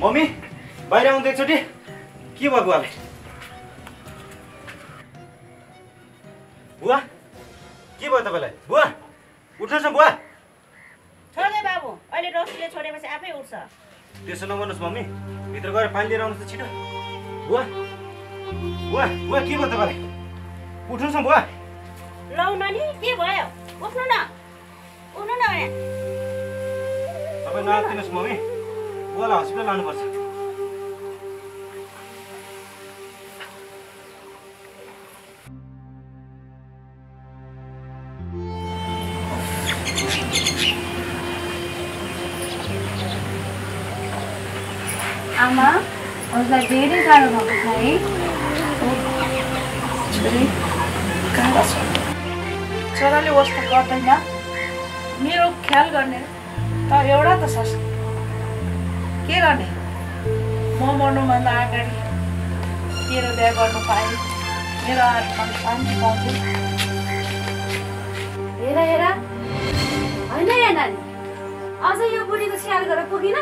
Mummy बाहिर आउनु एकचोटि के भयो बुवाले बुवा के भयो तपाईलाई बुवा उठ्नुहोस् न बुवा छोड्दै बाबु अहिले रोशनीले छोडेपछि आफै उठ्छ त्यसो नगर्नुहोस् मम्मी भित्र गएर पानी लिएर आउनुहोस् त छिटो बुवा बुवा बुवा के भयो तपाईलाई उठ्नुहोस् न बुवा लौ नानी के भयो उठ्नु न यहाँ तपाईँ नआत्तिनुहोस् मम्मी बुवालाई हस्पिटल लानुपर्छ आमा हजुरलाई धेरै गाह्रो भएको छ है गाह्रो छ छोराले वस्तो गर्दैन मेरो ख्याल गर्ने त एउटा त छ के गर्ने म मर्नुभन्दा अगाडि तेरो बिहा गर्नु पाएँ मेरो आत्मा शान्ति पाउँछु हेर हेर होइन या नानी अझ यो बुढीको स्याहार गरेर पुगिन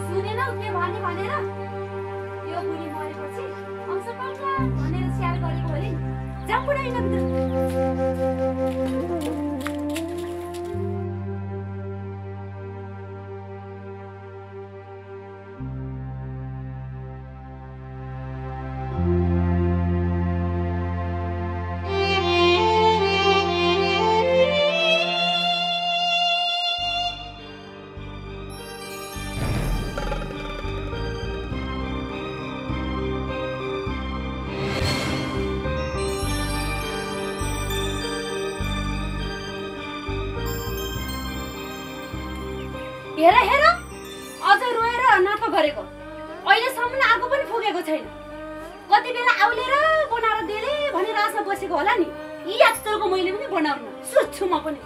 सुनेनौ के भने भनेर यो बुढी मरेपछि अंश पाउँछ भनेर स्याहार गरेको हो नि जाऊ बुढा भित्र हेर हेर अझ रोएर नाटक गरेको अहिलेसम्म आगो पनि फुकेको छैन कति बेला आउलेर बनाएर देले भनेर आशा बसेको होला नि यी यस्तोको मैले पनि बनाउन सोच्छु म पनि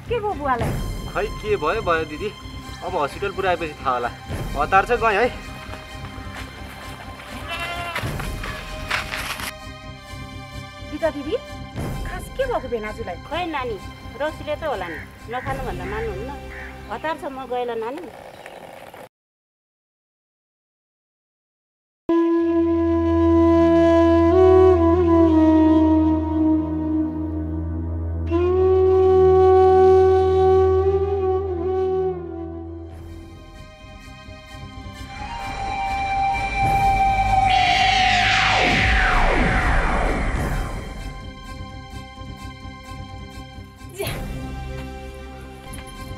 के भयो बुवालाई खै के भयो भयो दिदी अब हस्पिटल पुऱ्याएपछि थाहा होला हतार चाहिँ गएँ है गीता दिदी खास के भएको भेनाजुलाई खै नानी रोशनीले त होला नि नखानु भन्दा मान्नुहुन्न हतार छ म गएला नानी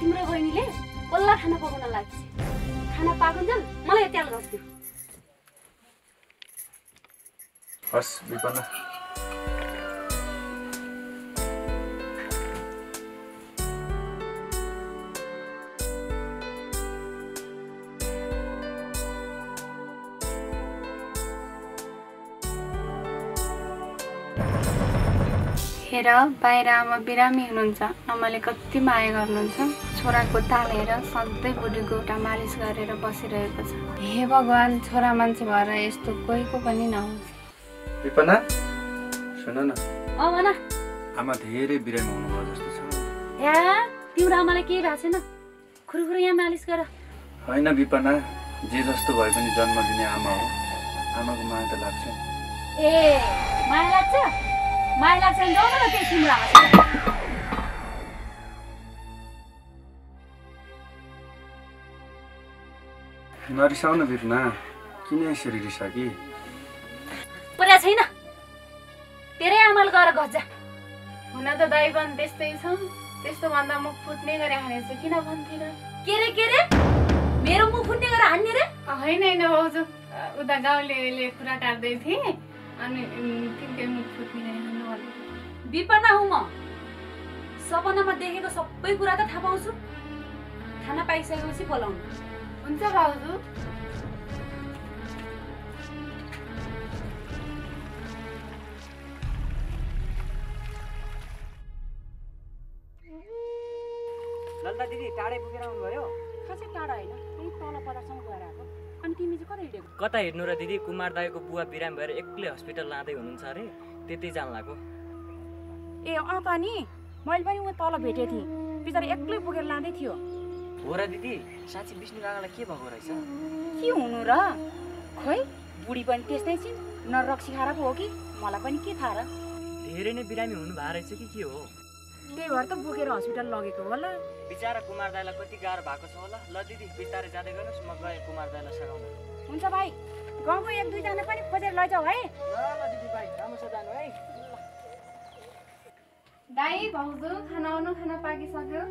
तिम्रो बहिनीले बल्ल खाना पकाउन लाग्छ खाना पाकुन्जेल मलाई त्याल गर्छु हस् विपन्ना हेर बाहिर आमा बिरामी हुनुहुन्छ आमाले कति माया गर्नुहुन्छ छोराको ताल हेर सधैँ बुढीको एउटा मालिस गरेर बसिरहेको छ हे भगवान छोरा मान्छे भएर यस्तो कोहीको पनि नहोस् विपन्ना सुन न भन आमा धेरै बिरामी हुनुभयो जस्तो छ या तिम्रो आमालाई केही भएको छैन खुरुखुरु यहाँ मालिस गर होइन विपन्ना जे जस्तो भए पनि जन्म दिने आमा हो आमाको माया त लाग्छ ए माया लाग्छ माया लाग्छ नि जाउँ न त्यही तिम्रो आमा नरिसाउ न विपना किन यसरी रिसा कि पुरा छैन तेरै आमाले गएर गजा हुन त दाइ पनि त्यस्तै छ त्यस्तो भन्दा मुख फुट्ने गरे हानेछु किन भन्थिन के रे मेरो मुख फुट्ने गरे हान्ने रे होइन होइन भाउजू उता गाउँलेले कुरा काट्दै थिए अनि तिनकै मुख फुट्ने गरे हान्नु भन्नु विपना हुँ म सपनामा देखेको सबै कुरा त थाहा पाउँछु खाना पाइसकेपछि बोलाउनु हुन्छ भाउजू ललिता दिदी टाढै पुगेर आउनुभयो? खासै टाढा होइन, यही तल पदासम्म गएर आएको। अनि तिमी चाहिँ कता हिँडेको? कता हिँड्नु र दिदी, कुमार दाइको बुवा बिराम भएर एक्लै हस्पिटल लाँदै हुनुहुन्छ अरे, त्यतै जान लाग्यो। ए अँ त नि, मैले पनि उहाँ तल भेटेको थिएँ, बिचरा एक्लै पुगेर लाँदै थियो। हो र दिदी, साँच्ची विष्णु काकालाई के भएको रहेछ? के हुनु र? खोइ बुढी पनि त्यस्तै छिन्, न रक्सी खाएर पो हो कि मलाई पनि के थाहा र। धेरै नै बिरामी हुनु भएको रहेछ कि के हो? त्यही भएर त बोकेर हस्पिटल लगेको होला। बिचारा कुमार दाइलाई कति गाह्रो भएको छ होला। ल दिदी बिस्तारै जाँदै गर्नुहोस्, म गएँ कुमार दाइलाई सघाउन। हुन्छ भाइ, गाउँको 1-2 जना पनि खोजेर लैजाऊ है। ल दिदी भाइ, राम्रो छ जानु है। दाई भाउजू खाना पाकिसक्यो?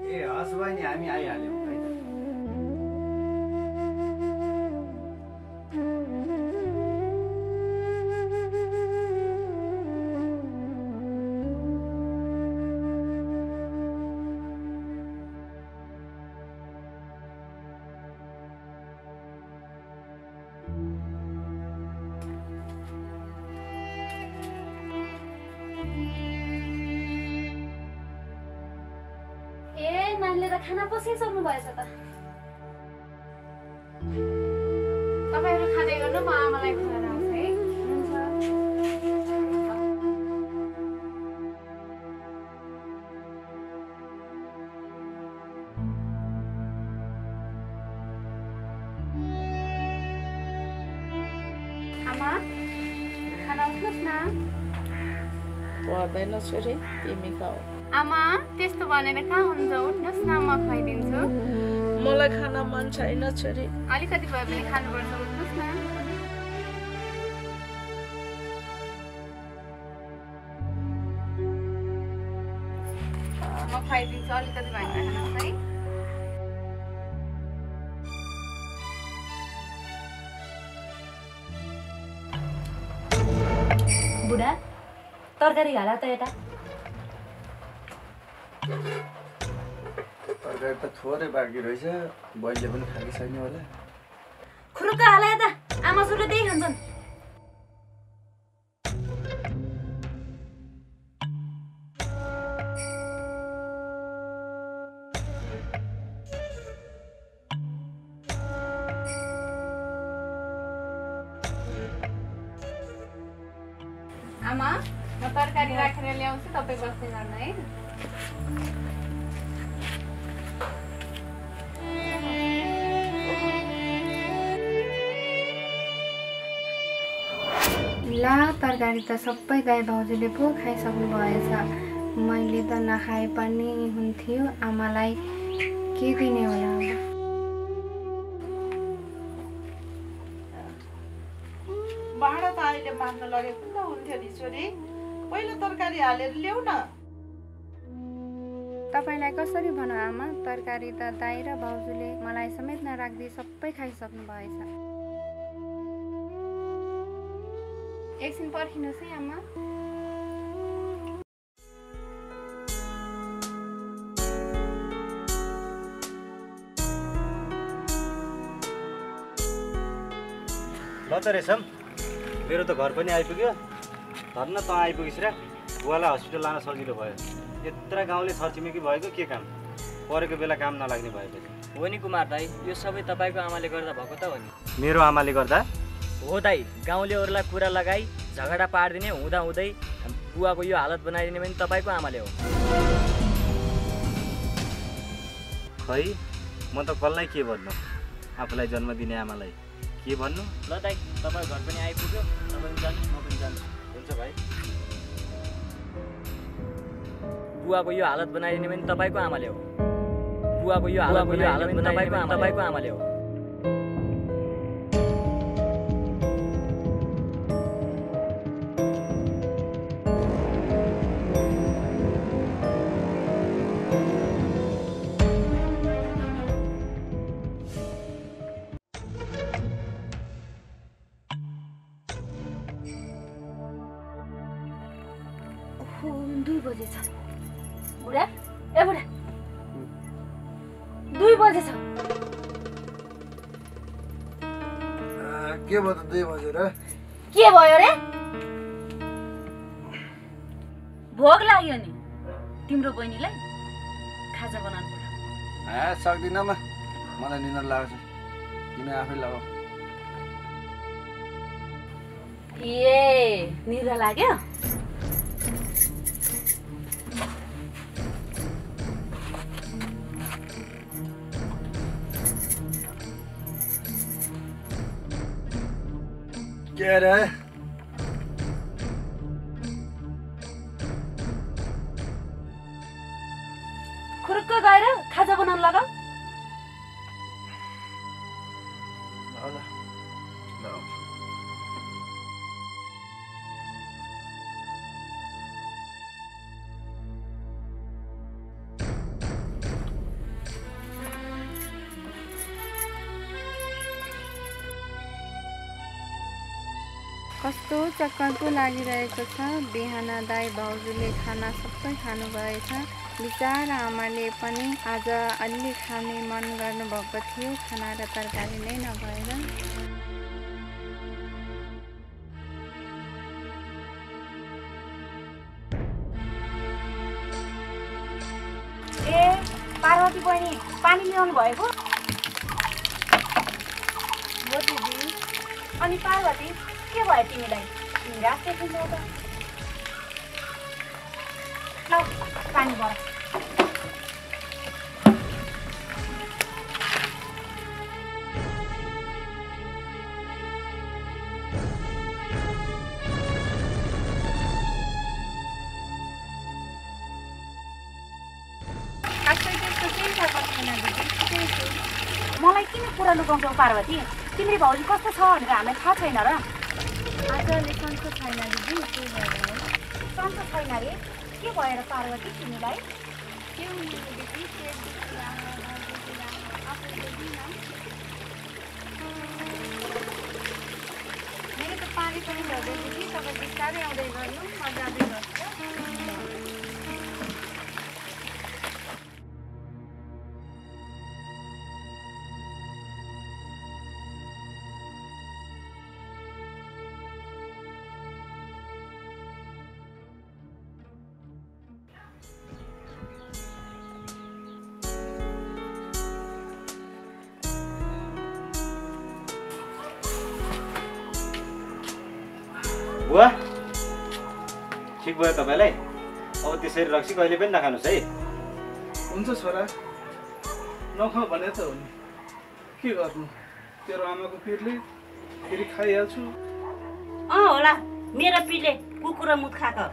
ए हस् बहिनी, हामी आइहाल्यौँ है त। नानीले त खाना पसिसक्नु भएछ त। तपाईँहरू खाँदै गर्नु, म आमालाई खुवाएर आउँछु है। हुन्छ। आमा खाना उठ्नुहोस् न। पर्दैन छोरी, तिमी खाऊ। आमा त्यस्तो भनेर कहाँ हुन्छ, उठ्नुहोस् न, म खुवाइदिन्छु। मलाई खाना मन छैन छोरी। अलिकति भए पनि खानुपर्छ, उठ्नुहोस् न। म खुवाइदिन्छु, अलिकति भए पनि खानुहोस् है। बुढा तरकारी हाल त यता। तरकारी त थोरै बाँकी रहेछ, बहिनीले पनि खाएको छैन होला। खुरुक्क हाल यता, आमा सुरु त्यही खान्छन्। आमा म तरकारी राखेर ल्याउँछु, तपाईँ बस्दै गर्नु है। ला तरकारी त सबै दाइ भाउजूले पो खाइसक्नु भएछ। मैले त नखाए पनि हुन्थ्यो, आमालाई के दिने होला अब। भाँडा त अहिले माग्न लगेको त हुन्थ्यो नि छोरी, पहिला तरकारी हालेर ल्याउ न। तपाईँलाई कसरी भनौँ आमा, तरकारी त दाइ र भाउजूले मलाई समेत नराख्दै सबै खाइसक्नु भएछ। एकछिन पर्खिनुहोस् है आमा। ल त रेशम, मेरो त घर पनि आइपुग्यो। धन्न त आइपुगिस् र, बुवालाई हस्पिटल लान सजिलो भयो। यत्रा गाउँले छरछिमेकी भएको के काम, परेको बेला काम नलाग्ने भएपछि। हो नि कुमार दाई, यो सबै तपाईँको आमाले गर्दा भएको त हो नि। मेरो आमाले गर्दा? हो दाई, गाउँलेहरूलाई कुरा लगाई झगडा पारिदिने हुँदाहुँदै बुवाको यो हालत बनाइदिने पनि तपाईँको आमाले हो। खै म त कसलाई के भन्नु, आफूलाई जन्म दिने आमालाई के भन्नु। ल दाई, तपाईँको घर पनि आइपुग्यो, तपाईँ पनि जानुहोस्, म पनि जान्छु। हुन्छ भाइ। बुवाको यो हालत बनाइदिने पनि तपाईँको आमाले हो। बुवाको यो हालत बनाइदिने पनि तपाईँको आमाले हो। ओहो 2 बजेछ। बुढा ए बुढा 2 बजेछ। के भयो त 2 बजेर? के भयो रे? भोक लाग्यो नि तिम्रो बहिनीलाई, खाजा बनाउनु पर्छ। सक्दिनँ म, मलाई निन्द्रा लाग्छ। तिमी आफै लगाऊ। ए निद्रा लाग्यो? के अरे खुरुक्क गएर खाजा बनाउनु लगाऊ। कस्तो चक्करको लागिरहेको छ। बिहान दाइ भाउजूले खाना सबै खानुभएछ। बिचारा आमाले पनि आज अलि खाने मन गर्नुभएको थियो, खाना र तरकारी नै नभएर। ए पार्वती बहिनी पानी ल्याउनु भएको? हो दिदी। अनि पार्वती के भयो तिमीलाई? तिमी रात देखिन्छौ त। ल पानी भर। मलाई किन कुरा लुकाउँछौ पार्वती? तिम्रो भाउजू कस्तो छ भनेर हामीलाई थाहा छैन र? आजले सन्चो छैन दिदी, के भएर हो? सन्चो छैन रे? के भएर पार्वती तिमीलाई? के हुनु दिदी? मेरो त पानी पनि झर्दै दिदी, तपाईँ बिस्तारै आउँदै गर्नु, म जाँदै गर्छु। बुवा ठिक भयो तपाईँलाई? अब त्यसरी रक्सी कहिले पनि नखानुहोस् है। हुन्छ छोरा, नखाऊ भने त हो नि, के गर्नु? तेरो आमाको पिरले फेरि खाइहाल्छु। होला मेरो पिरले कुकुर मुत खाएको।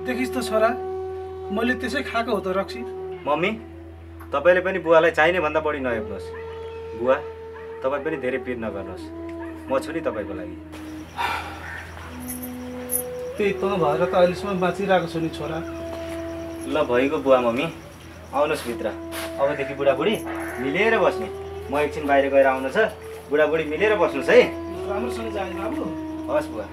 देखिस् त छोरा, मैले त्यसै खाएको हो त रक्सी। मम्मी तपाईँले पनि बुवालाई चाहिने भन्दा बढी नहेप्नुहोस्। बुवा तपाईँ पनि धेरै पिर नगर्नुहोस्, म छु नि तपाईँको लागि। त्यही त भएर त अहिलेसम्म बाँचिरहेको छु नि छोरा। ल भइगयो बुवा मम्मी, आउनुहोस् भित्र। अबदेखि बुढाबुढी मिलेर बस्ने। म एकछिन बाहिर गएर आउनु छ, बुढाबुढी मिलेर बस्नुहोस् है। राम्रोसँग जाने बाबु। हस् बुवा।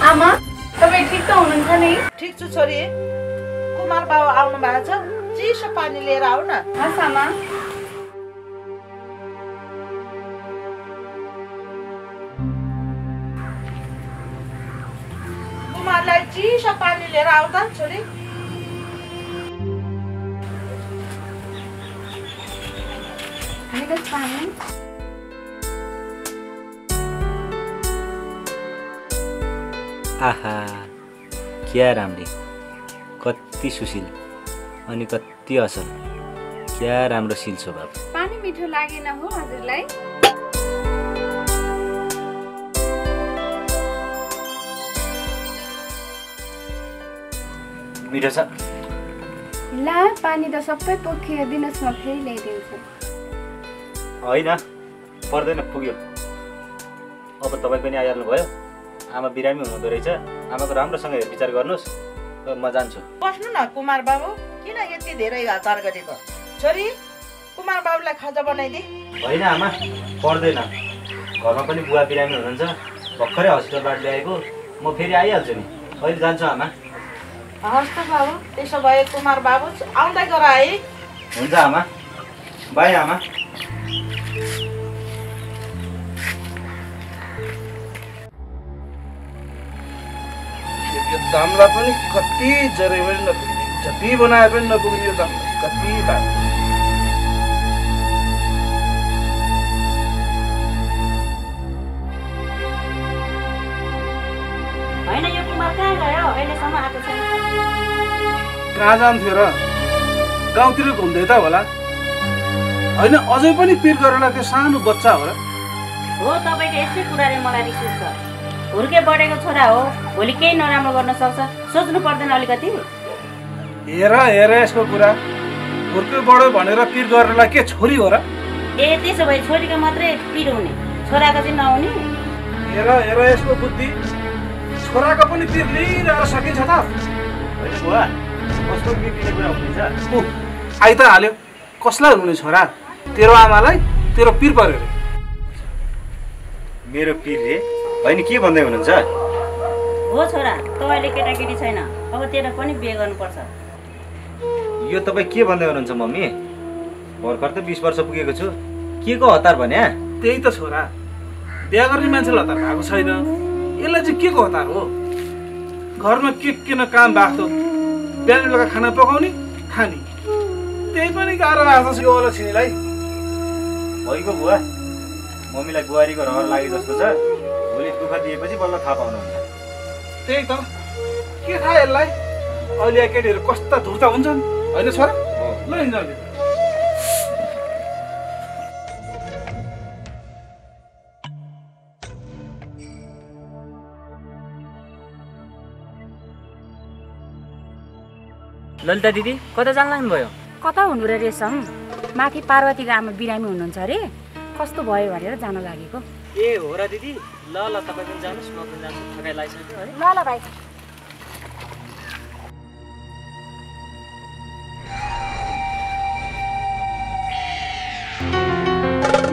आमा तपाईँ ठिक त हुनुहुन्छ नि? ठिक छु छोरी। कुमार बाबु आउनु भएको छ, चिसो पानी लिएर आऊ न। हस् आमा। कुमारलाई चिसो पानी लिएर आऊ त छोरी। पानी आहा क्या राम्री, कति सुशील अनि कति असल, क्या राम्रो शील स्वभाव। पानी मिठो लागेन हो हजुरलाई? मिठो छ। ला पानी त सबै पोखियो, दिनुहोस् म फेरि ल्याइदिन्छु। होइन पर्दैन, पुग्यो। अब तपाईँ पनि आइहाल्नु भयो। आमा बिरामी हुनुहुँदो रहेछ, आमाको राम्रोसँग हेरविचार गर्नुहोस्। म जान्छु। बस्नु न कुमार बाबु, किन यति धेरै हतार गरेको? छोरी कुमार बाबुलाई खाजा बनाइदे। होइन आमा पर्दैन, घरमा पनि बुवा बिरामी हुनुहुन्छ, भर्खरै हस्पिटलबाट ल्याएको। म फेरि आइहाल्छु नि, अहिले जान्छु आमा। हस् त बाबु, त्यसो भए कुमार बाबु आउँदै गर है। हुन्छ आमा, बाई आमा। यो दामलाई पनि कति जरे पनि नपुग्ने, जति बनाए पनि नपुग्ने यो दामलाई कति दाम। होइन यो कुमार कहाँ गयो अहिलेसम्म आएको छैन। कहाँ जान्थ्यो र, गाउँतिर घुम्दै त होला। होइन अझै पनि पिर गरेर त्यो सानो बच्चा हो र। हो तपाईँको यस्तै कुराले मलाई रिस उठ्छ। हुर्के बढेको छोरा हो, भोलि केही नराम्रो गर्न सक्छ, सोच्नु पर्दैन अलिकति। हेर हेर यसको कुरा, हुर्के बढ्यो भनेर पिर गरेरलाई के छोरी हो र? ए त्यसो भए छोरीको मात्रै पिर हुने, छोराको चाहिँ नहुने। हेर हेर यसको बुद्धि, छोराको पनि पिर लिइरहेर सकिन्छ त? होइन बुवा, कस्तो बिग्रिने कुरा हुँदैछ? आइ त हाल्यो, कसलाई हुने छोरा? तेरो आमालाई तेरो पिर पर्यो रे। मेरो पिर रे? होइन के भन्दै हुनुहुन्छ? हो छोरा, तँ अहिले केटाकेटी छैन, अब तेरो पनि बिहे गर्नुपर्छ। यो तपाईँ के भन्दै हुनुहुन्छ मम्मी? भर्खर त 20 वर्ष पुगेको छु, के को हतार भन्या? त्यही त छोरा, बिहा गर्ने मान्छेलाई हतार भएको छैन, यसलाई चाहिँ के को हतार हो? घरमा के किन काम भएको, बिहान बेलुका खाना पकाउने खाने, त्यही पनि गाह्रो भएको छ यो अलक्षिणीलाई। भइगयो बुवा, मम्मीलाई बुहारीको रहर लागे जस्तो छ, भोलि दुःख दिएपछि बल्ल थाहा पाउनुहुन्छ। त्यही त, के थाहा यसलाई? अहिले केटीहरू कस्ता धुर्ता हुन्छन् होइन छोरा? ल हिँड्छ। ललिता दिदी कता जान लाग्नुभयो? कता हुनु र रेशम? माथि पार्वतीको आमा बिरामी हुनुहुन्छ अरे, कस्तो भयो भनेर जान लागेको। ए हो र दिदी, ल ल तपाईँ पनि जानुहोस्, म पनि जान्छु, थकाइ लागिसक्यो है। ल ल भाइ।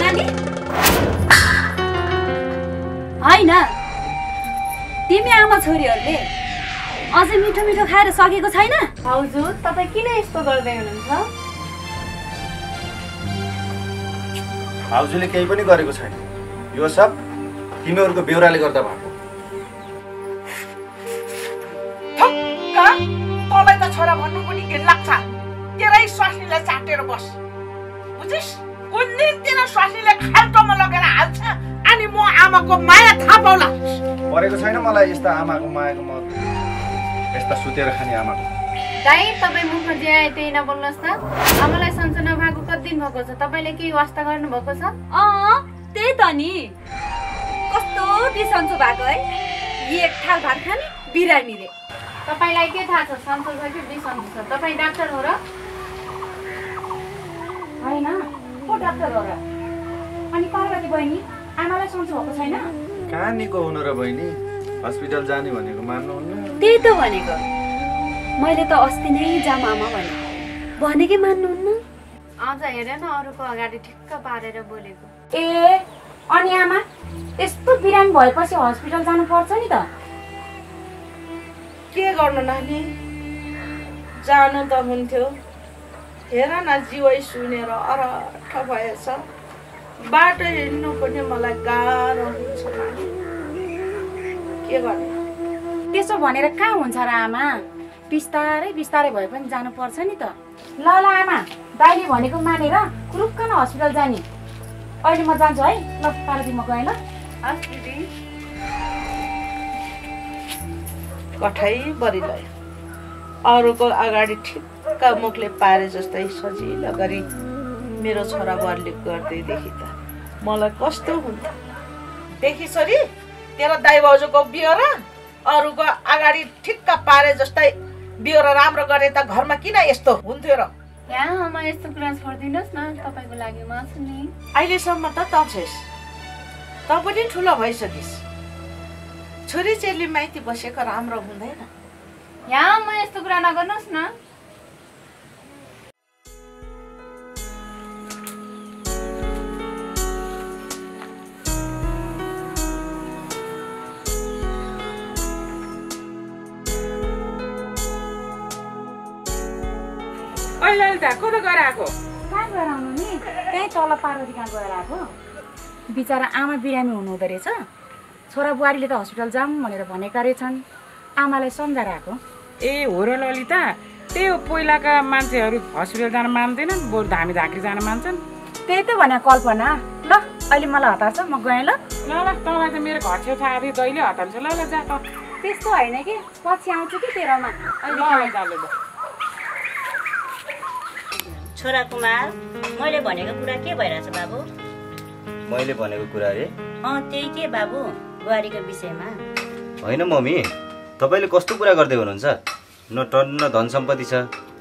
नानी होइन, तिमी आमा छोरीहरूले अझै मिठो मिठो खाएर सकेको छैन? हजुर, तपाईँ किन यस्तो गर्दै हुनुहुन्छ? भाउजूले केही पनि गरेको छैन, यो सब तिमीहरूको बेहोराले गर्दा भएको। तँलाई त छोरा भन्नु पनि घिन लाग्छ। तेरै स्वास्नीलाई चाटेर बस, बुझिस्? कुन दिन तेरो स्वास्नीले खाल्टोमा लगेर हाल्छ अनि म आमाको माया थाहा पाउला। परेको छैन मलाई यस्ता आमाको मायाको, म यस्ता सुतेर खाने आमाको। दाइ, तपाईँ मुखमा जे आयो त्यही नबोल्नुहोस् त। आमालाई सन्चो नभएको कति दिन भएको छ? तपाईँले केही वास्ता गर्नुभएको छ? त्यही त नि, कस्तो बिसन्चो भएको है। एक थाल भात खाने बिरामीले। तपाईँलाई के थाहा छ सन्चो छ कि बिसन्चो छ? तपाईँ डाक्टर हो र? होइन, को डाक्टर हो र? अनि पार्वती बहिनी, आमालाई सन्चो भएको छैन? कहाँ निको हुनु र बहिनी, हस्पिटल जाने भनेको मान्नुहुन्न? त्यही त भनेको, मैले त अस्ति नै जाम आमा भनेकै मान्नुहुन्न। अझ हेर न, अरूको अगाडि ठिक्क पारेर बोलेको। ए अनि आमा, यस्तो बिरामी भएपछि हस्पिटल जानुपर्छ नि त। के गर्नु नानी, जानु त हुन्थ्यो। हेर न, जिउै सुनेर अरठ भएछ, बाटो हिँड्नु पनि मलाई गाह्रो हुन्छ नानी। के गर्ने? त्यसो भनेर कहाँ हुन्छ र आमा? बिस्तारै बिस्तारै भए पनि जानुपर्छ नि त। ल ल आमा, दाइले भनेको मानेर कुरुक्क न हस्पिटल जाने। अहिले म जान्छु है। ल पार्वती, म गएँ ल। हस् दिदी। कठै बरिलयो, अरूको अगाडि ठिक्क मुखले पारे जस्तै सजिलो गरी मेरो छोरा बर्लिक गर्दैदेखि त मलाई कस्तो हुन्थ्यो। देखि छोरी, तेरो दाइ भाउजूको बिहोरा अरूको अगाडि ठिक्क पारे जस्तै बिहोरा राम्रो गरे त घरमा किन यस्तो हुन्थ्यो र? यहाँ आमा यस्तो कुरा छोडिदिनुहोस् न, तपाईँको लागि म छु नि। अहिलेसम्म त छेस्, त पनि ठुलो भइसकिस्। छोरी चेली माइती बसेको राम्रो हुँदैन। यहाँ म यस्तो कुरा नगर्नुहोस् न। अहिले त कता गएर आएको? कहाँ गएर आउनु नि? त्यहीँ तल पार्वती कहाँ गएर आएको। बिचरा आमा बिरामी हुनुहुँदो रहेछ, छोरा बुहारीले त हस्पिटल जाऊँ भनेर भनेका रहेछन्। आमालाई सम्झाएर आएको। ए हो र ललिता, त्यही हो पहिलाका मान्छेहरू हस्पिटल जान मान्दैनन्, बरु धामी झाँक्री जान मान्छन्। त्यही त भने कल्पना। ल अहिले मलाई हतार छ, म गएँ ल। ल ल, तँलाई त मेरो घर छेउ थाहा थियो, जहिले हतार्छ। ल ल जा त। त्यस्तो होइन कि, पछि आउँछु कि तेरोमा। छोरा कुमार, मैले भनेको कुरा के भइरहेछ बाबु? मैले भनेको कुरा रे? त्यही के बाबु, बुहारीको विषयमा? होइन मम्मी, तपाईँले कस्तो कुरा गर्दै हुनुहुन्छ? न टन्न धन सम्पत्ति छ,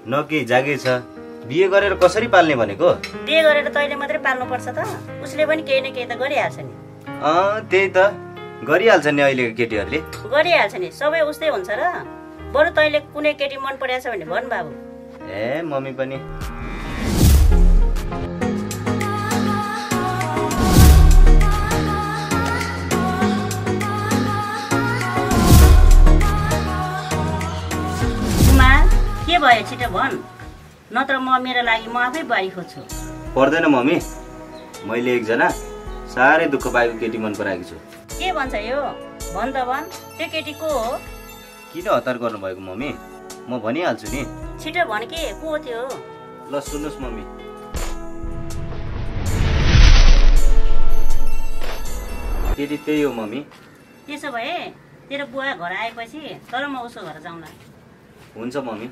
न केही जागिर छ, बिहे गरेर कसरी पाल्ने भनेको? बिहे गरेर तैँले मात्रै पाल्नुपर्छ त? उसले पनि केही न केही त गरिहाल्छ नि। त्यही त गरिहाल्छ नि, अहिलेको केटीहरूले गरिहाल्छ नि, सबै उस्तै हुन्छ र? बरु तैँले कुनै केटी मन परेछ भने भन् बाबु। ए मम्मी पनि। के भयो छिटो भन्, नत्र म मेरो लागि म आफै बुहारी खोज्छु। पर्दैन मम्मी, मैले एकजना साह्रै दुःख पाएको केटी मन पराएको छु। के भन्छ यो? भन् त भन्, त्यो केटी को हो? किन हतार गर्नुभएको मम्मी? म भनिहाल्छु नि। छिटो भन् के को थियो? ल सुन्नुहोस् मम्मी, केटी त्यही हो मम्मी। त्यसो भए तेरो बुवा घर आएपछि तर म उसको घर जाउँला। हुन्छ मम्मी।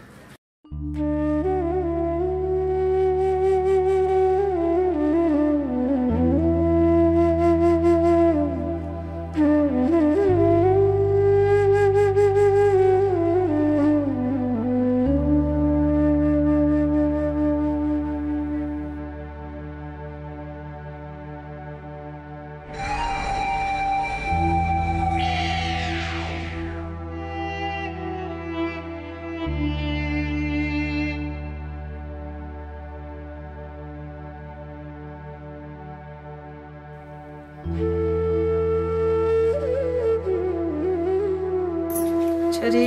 छोरी,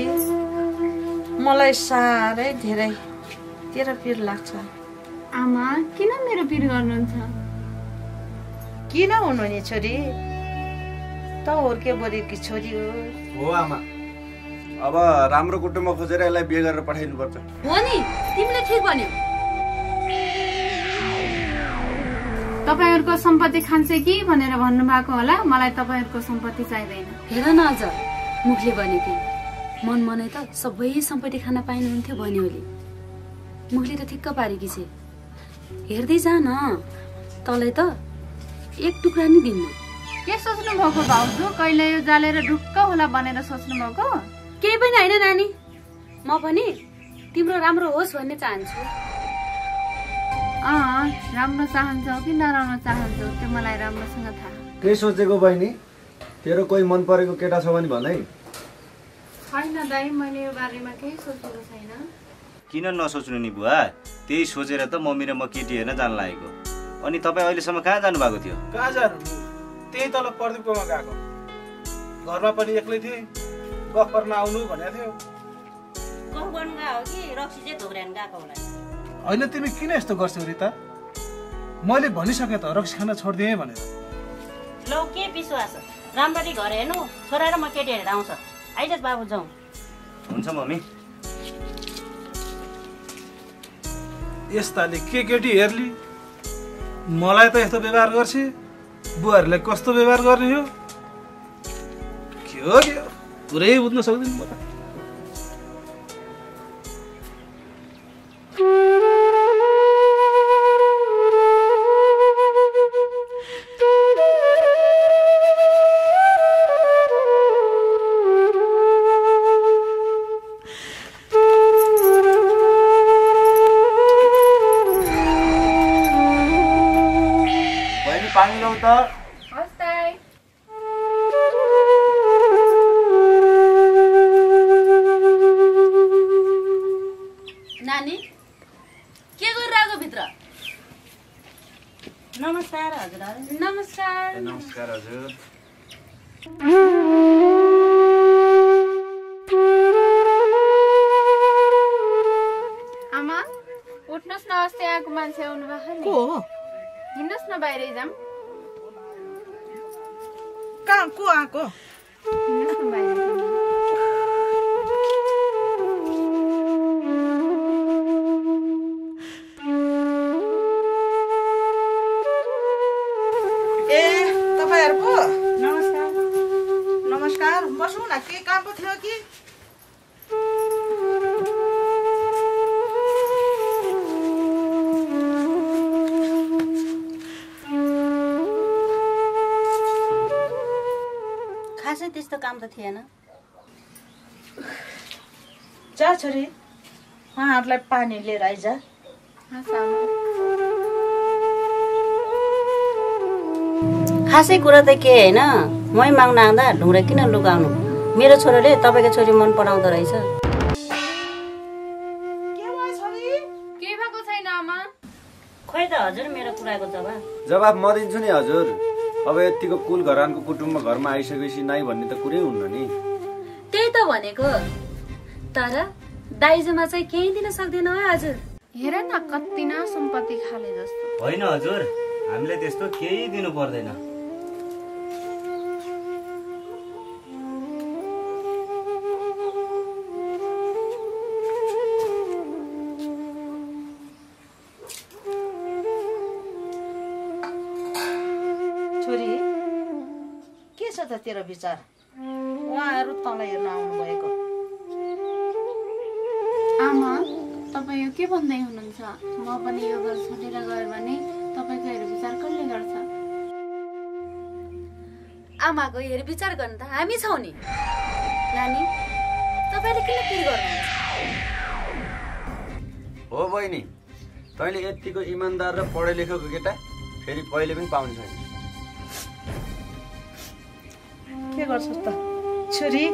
मलाई साह्रै धेरै तेरो पिर लाग्छ। आमा किन मेरो पिर गर्नुहुन्छ? किन हुनु नि छोरी, त हुर्के बोरेकी छोरी हो आमा। अब राम्रो कुटुम्ब खोजेर यसलाई बिहे गरेर पठाइनु पर्छ। हो नि, तिमीले ठिक भन्यौ। तपाईहरुको सम्पत्ति खान्छ कि भनेर भन्नुभएको होला। मलाई तपाईहरुको सम्पत्ति चाहिँदैन। हेर न अझ मुखले भनेकी, मन मनै त सबै सम्पत्ति खान पाइनुहुन्थ्यो भन्यो ओली। मुखले त ठिक्क पारेकी छे। हेर्दै जा न, तँलाई त एक टुक्रा नि दिन्न। के सोच्नु भएको भाउजू? कहिले यो जालेर ढुक्क होला भनेर सोच्नु भएको? केही पनि होइन नानी, म पनि तिम्रो राम्रो होस् भन्ने चाहन्छु। राम्रो चाहन्छौ कि नराम्रो चाहन्छौ त्यो मलाई राम्रोसँग थाहा। के सोचेको बहिनी? तेरो कोही मन परेको केटा छ भने भन है। छैन दाइ, मैले यो बारेमा केही सोचेको छैन। किन नसोच्नु नि बुवा? त्यही सोचेर त मम्मी र म केटी हेर्न जान लागेको। अनि तपाईँ अहिलेसम्म कहाँ जानु भएको थियो? कहाँ जानु, त्यही तल प्रदीपकोमा गएको। घरमा पनि एक्लै थिएँ, गफ गर्न आउनु भनेको थियो। गफ गर्नु गएको हो कि रक्सी चाहिँ धोक्रान गएको होला? होइन, तिमी किन यस्तो गर्छौ रिता? मैले भनिसकेँ त रक्सी खान छोडिदिएँ भनेर। ल के विश्वास, राम्ररी घर हेर्नु, छोरा र म केटी हेरेर आउँछ। आइज बाबु जाउँ। हुन्छ मम्मी। यस्ताले के केटी हेर्ली, मलाई त यस्तो व्यवहार गर्छ, बुहारीलाई कस्तो व्यवहार गर्ने हो के हो पुरै बुझ्न सक्दिनँ म त। पानी ल्याउ त। हस् दाइ। नानी के गरिरहेको भित्र? नमस्कार हजुर। नमस्कार। नमस्कार हजुर। आमा उठ्नुहोस् न, अस्ति आएको मान्छे आउनु भएको नि। को हो? हिँड्नुहोस् न, बाहिरै जाऊँ। कहाँ को आएको? हिँड्नुहोस् न बाहिर। त्यस्तो काम त थिएन। जा छोरी उहाँहरूलाई पानी लिएर आइज। खासै कुरा त के होइन, मै माग्न आउँदा ढुङ्ग्रा किन लुकाउनु? मेरो छोराले तपाईँको छोरी मन पराउँदो रहेछ। केही भएको छैन आमा। खोइ त हजुर, मेरो कुराको जवाब म दिन्छु नि हजुर। अब यतिको कुल घरानको कुटुम्ब घरमा आइसकेपछि नाइ भन्ने त कुरै हुन्न नि। त्यही त भनेको, तर दाइजोमा चाहिँ केही दिन सक्दैन है हजुर। हेर न कति न सम्पत्ति खाले जस्तो। होइन हजुर, हामीले त्यस्तो केही दिनु पर्दैन। छोरी के छ त तेरो विचार? उहाँहरू तँलाई हेर्न आउनु भएको। आमा तपाईँ यो के भन्दै हुनुहुन्छ? म पनि यो घर छोडेर गयो भने तपाईँको हेरविचार कसले गर्छ? आमाको हेरविचार गर्न त हामी छौँ नि। नानी, तपाईँले किन पिर गर्नुहुन्छ? हो बहिनी, तैँले यतिको इमान्दार र पढे लेखेको केटा फेरि कहिले पनि पाउने छैन। के गर्छस् त छोरी?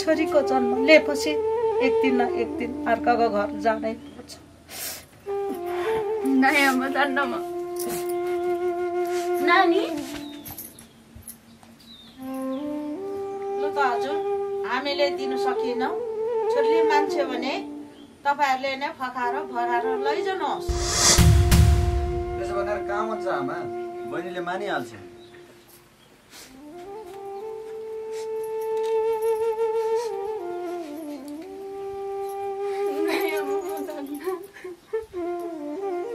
छोरीको जन्म लिएपछि एक दिन न एक दिन अर्काको घर जानै पर्छ। नै आमा जान्न म। नानी ल त हजुर, हामीले दिनु सकेनौँ। छोरीले मान्छे भने तपाईँहरूले नै फकाएर भराएर लैजानुहोस्। त्यसो भनेर काम हुन्छ आमा, बहिनीले मानिहाल्छ।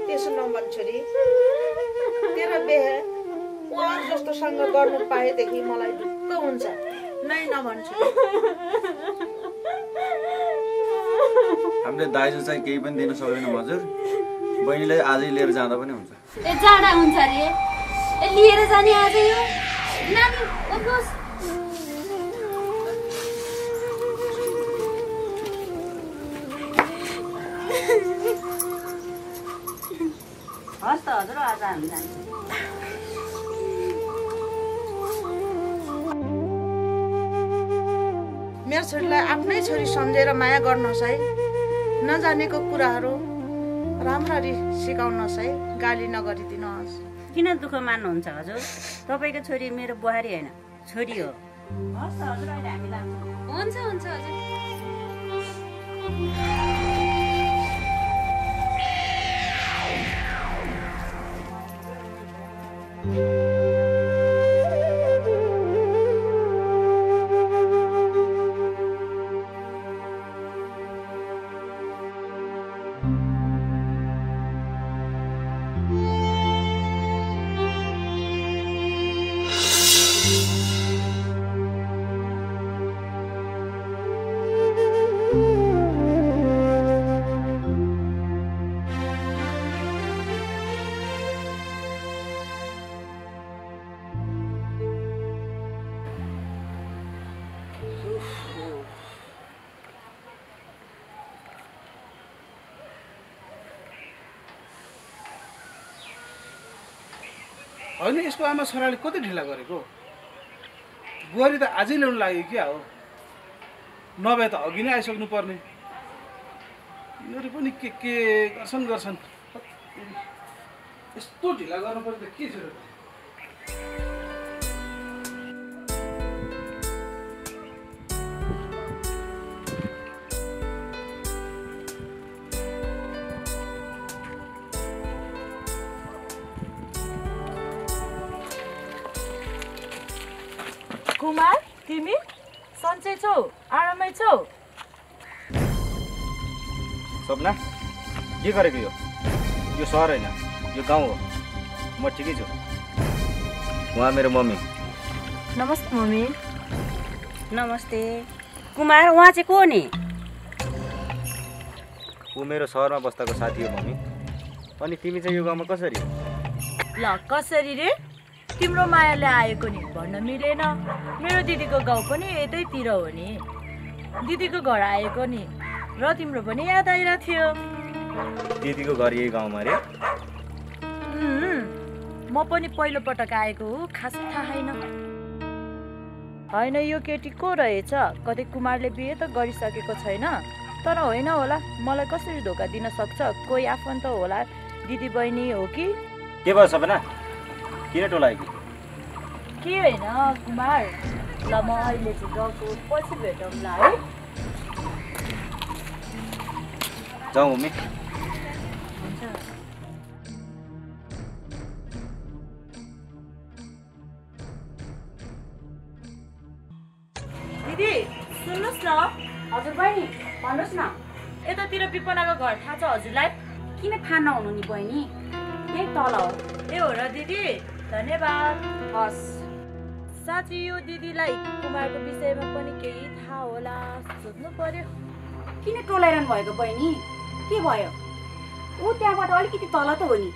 त्यसो नभन छोरी, तेरो बिहे उहाँ जस्तोसँग गर्नु पाएदेखि मलाई ढुक्क हुन्छ। नै नभन्छु। हामीले दाइजो चाहिँ केही पनि दिन सक्दैनौँ हजुर। बहिनीलाई आजै लिएर जाँदा पनि हुन्छ। ए जाडा हुन्छ अरे, ए लिएर जाने आज यो। नानी उठ्नुहोस्। हस् त हजुर, आज हामी जान्छौँ। मेरो छोरीलाई आफ्नै छोरी सम्झेर माया गर्नुहोस् है। नजानेको कुराहरू राम्ररी सिकाउनुहोस् है, गाली नगरिदिनुहोस्। किन दुःख मान्नुहुन्छ हजुर? तपाईँको छोरी मेरो बुहारी होइन, छोरी हो। हस् त हजुर, अहिले हामी लाग्छौँ। हुन्छ हुन्छ हजुर। होइन, यसको आमा छोराले कति ढिला गरेको? बुहारी त आजै ल्याउनु लाग्यो क्या हो, नभए त अघि नै आइसक्नु पर्ने। यिनीहरू पनि के गर्छन्। यस्तो ढिला गर्नुपर्छ त के छ र? कुमार, तिमी सन्चै छौ? आरामै छौ? सपना, के गरेको यो सहर होइन, यो गाउँ हो। म ठिकै छु। उहाँ मेरो मम्मी। नमस्ते मम्मी। नमस्ते। कुमार, उहाँ चाहिँ को नि? ऊ मेरो सहरमा बस्दाको साथी हो मम्मी। अनि तिमी चाहिँ यो गाउँमा कसरी? ल कसरी रे? तिम्रो मायाले आएको नि भन्न मिलेन। मेरो दिदीको गाउँ पनि यतैतिर हो नि। दिदीको घर आएको नि र तिम्रो पनि याद आइरहेको थियो। दिदीको घर यही गाउँमा रे? म पनि पहिलो पटक आएको हो, खास थाहा छैन। होइन यो केटी को रहेछ? कतै कुमारले बिहे त गरिसकेको छैन? तर होइन होला, मलाई कसरी धोका दिन सक्छ? कोही आफन्त होला, दिदी बहिनी हो कि? के भयो सपना? किन टोलायो कि? के होइन कुमार, ल म अहिले चाहिँ गएको, पछि भेटौँला है। जाउँ मम्मी। दिदी सुन्नुहोस् न। हजुर बहिनी भन्नुहोस् न। यतातिर विपनाको घर थाहा छ हजुरलाई? किन थाहा नहुनु नि बहिनी, यही तल हो। ए हो र दिदी, धन्यवाद। हस्। साँच्ची यो दिदीलाई कुमारको विषयमा पनि केही थाहा होला, सोध्नु पर्यो। किन टोलाइरहनु भएको बहिनी? के भयो? ऊ त्यहाँबाट अलिकति तल त हो नि,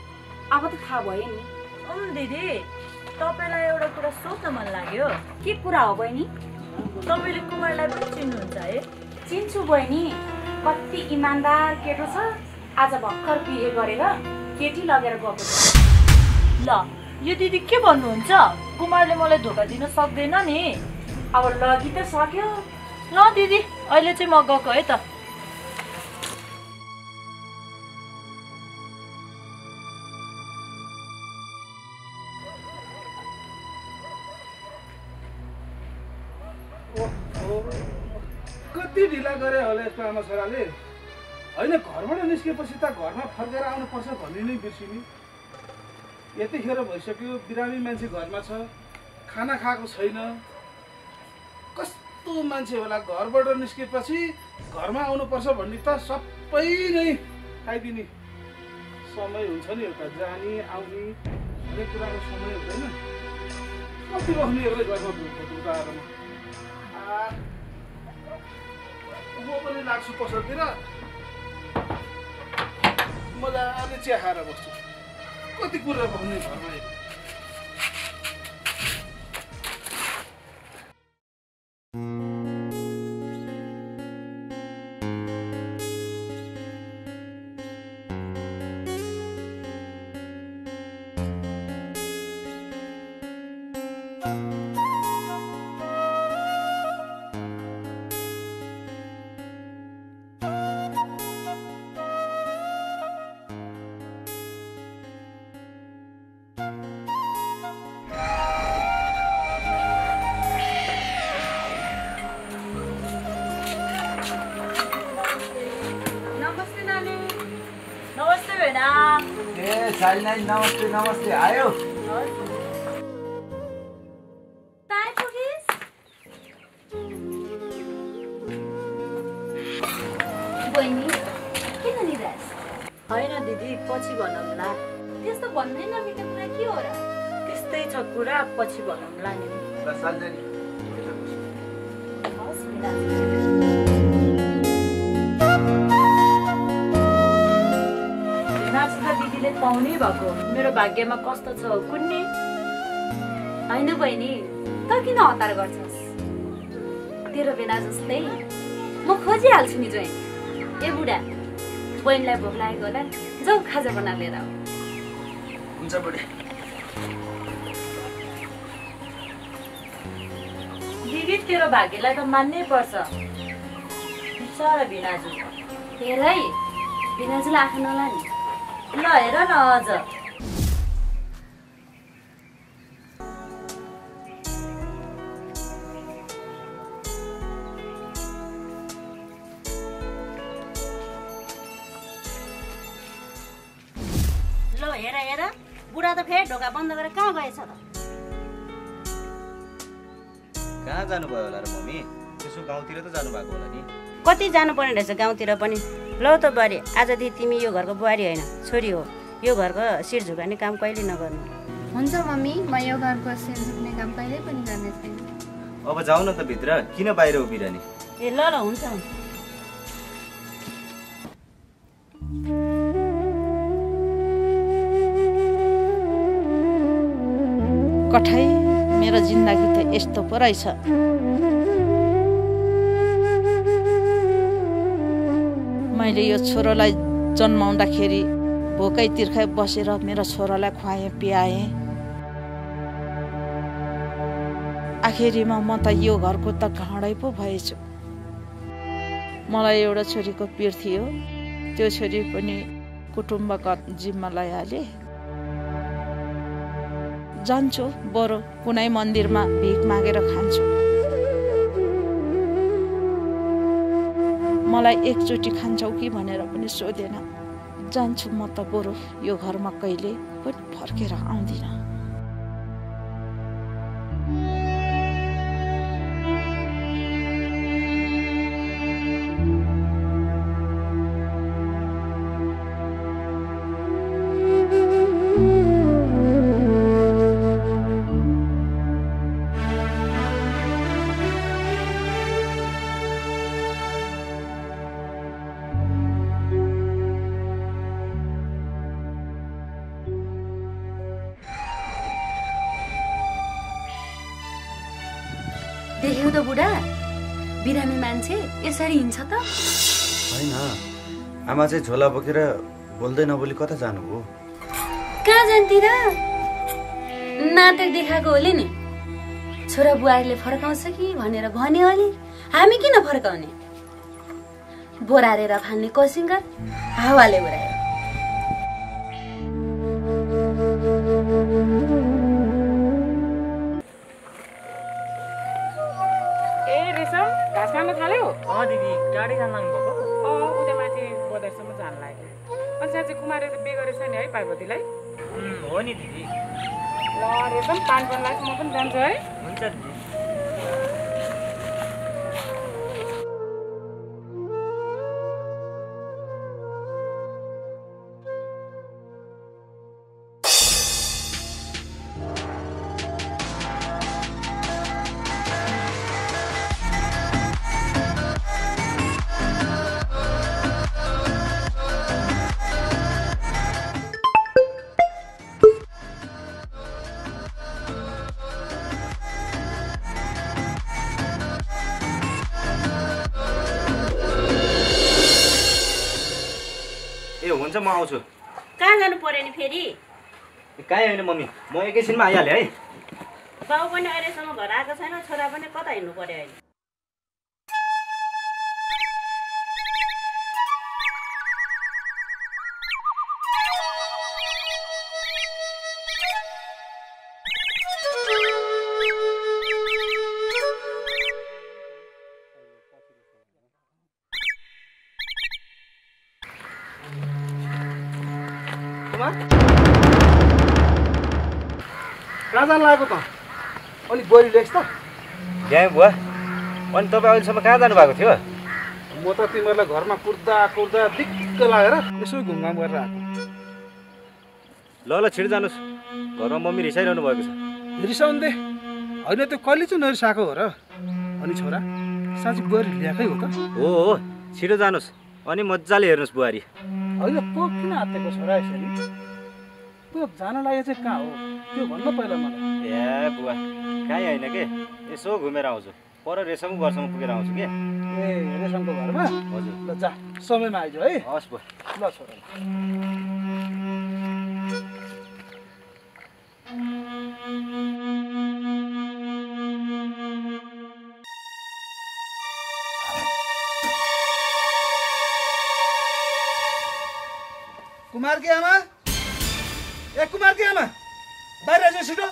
अब त थाहा भयो नि। दिदी तपाईँलाई एउटा कुरा सोध्न मन लाग्यो। के कुरा हो बहिनी? तपाईँले कुमारलाई पनि चिन्नुहुन्छ है? चिन्छु बहिनी, कति इमान्दार केटो छ। आज भर्खर बिहे गरेर केटी लगेर गएको छ। ल यो दिदी के भन्नुहुन्छ? कुमारले मलाई धोका दिन सक्दैन नि? अब लगी त सक्यो। ल दिदी अहिले चाहिँ म गएको है त। कति ढिला गरे होला यस्तो आमा छोराले। होइन घरबाट निस्केपछि त घरमा फर्केर आउनुपर्छ भन्ने नै बिर्सिने। यतिखेर भइसक्यो, बिरामी मान्छे घरमा छ, खाना खाएको छैन। कस्तो मान्छे होला, घरबाट निस्केपछि घरमा आउनुपर्छ भन्ने त सबै नै खाइदिने। समय हुन्छ नि एउटा जाने आउने, हरेक कुराको समय हुँदैन। कति बस्नु एक्लै घरमा दुःखाएर म पनि लाग्छु पसलतिर, मजाले चिया खाएर बस्छु। कति कुरा भन्ने घरमा। नमस्ते नमस्ते। आयो बहिनी किन निराश? होइन दिदी पछि भनौँला। त्यस्तो भन्दै नमिठो कुरा के हो र? त्यस्तै छ कुरा, पछि भनौँला नि। दिदीले पाउनै भएको, मेरो भाग्यमा कस्तो छ कुन्नी? होइन बहिनी, त किन हतार गर्छस्? तेरो बेला जस्तै म खोजिहाल्छु नि जोइन। ए बुढा, बहिनीलाई भोक लागेको होला, जाऊ खाजा बनाएर लिएर आऊ। हुन्छ बुढी। दिदी तेरो भाग्यलाई त मान्नै पर्छ। बिचारा भिनाजु। हेर है, भिनाजुलाई आँखा नलाने। ल हेर न अझ। ल हेर हेर, बुढा त फेरि ढोका बन्द गरेर कहाँ गएछ त? कहाँ जानुभयो होला र मम्मी? त्यसो गाउँतिर त जानुभएको होला नि। कति जानुपर्ने रहेछ गाउँतिर पनि। ल त बुहारी, आजदेखि तिमी यो घरको बुहारी होइन, छोरी हो। यो घरको शिर झुकाउने काम कहिले नगर्नु। हुन्छ मम्मी, म यो घरको शिर झुक्ने काम कहिले पनि गर्ने छैन। अब जाऊ न त भित्र, किन बाहिर उभिरहने? ए ल ल हुन्छ। कठाई मेरो जिन्दगी त यस्तो पो रहेछ। मैले यो छोरोलाई जन्माउँदाखेरि भोकै तिर्खाइ बसेर मेरो छोरालाई खुवाएँ पियाएँ। आखिरीमा म त यो घरको त घाँडै पो भएछु। मलाई एउटा छोरीको पीर थियो, त्यो छोरी पनि कुटुम्बका जिम्मा लैहाले। जान्छु बरु कुनै मन्दिरमा भिख मागेर खान्छु। मलाई एकचोटि खान्छौ कि भनेर पनि सोधेन। जान्छु म त बरु यो घरमा कहिले पनि फर्केर आउँदिन। देख्यौ त बुढा, बिरामी मान्छे यसरी हिँड्छ त? होइन, आमा चाहिँ झोला बोकेर बोल्दै नबोली कता जानुभयो? कहाँ जान्थे र? नाटक देखाएको होले नि। छोरा बुहारीले फर्काउँछ कि भनेर भन्यो अलि, हामी किन फर्काउने? बोरारेर फाल्ने कसिङ्गर हावाले उडायो। घाँस खान थाल्यो? दिदी टाढै जान लाग्नु भएको? उता माथि बजारसम्म जान लाग्यो। अनि साँच्चै कुमारले त बिहे गरेछ नि है पार्वतीलाई? हो नि दिदी। ल रेशम पानी पनि लाग्छ, म पनि जान्छु है। हुन्छ दिदी। हुन्छ म आउँछु। कहाँ जानु पर्यो नि फेरि? कहीँ होइन मम्मी, म एकैछिनमा आइहालेँ है। बाउ पनि अहिलेसम्म घर आएको छैन, छोरा पनि कता हिँड्नु पर्यो अहिले? कहाँ जानु लागेको त? अलिक बढी लेख्छ त? ल्याएँ बुवा। अनि तपाईँ अहिलेसम्म कहाँ जानुभएको थियो? म त तिमीहरूलाई घरमा कुर्दा कुर्दा दिक्क लागेर यसो घुमघाम गरेर आएको। ल ल छिटो जानुहोस्, घरमा मम्मी रिसाइरहनु भएको छ। रिसाउनु दे, होइन त्यो कहिले चाहिँ नरिसाएको हो र? अनि छोरा साँच्ची बुहारी ल्याएकै हो त? हो, छिटो जानुहोस् अनि मजाले हेर्नुहोस् बुहारी। होइन तँ किन हातेको छोरा यसरी? तँ जान लागेको चाहिँ कहाँ हो त्यो भन्न पहिला मलाई। ए बुवा, कहीँ होइन के, यसो घुमेर आउँछु। पर रेशमको घरसम्म पुगेर आउँछु के। ए रेशमको घरमा? हजुर। ल जा, समयमा आइज है। हस् बुवा। ल छोरा। कुमारकी आमा, ए कुमारकी आमा, बाहिर आइज छिटो।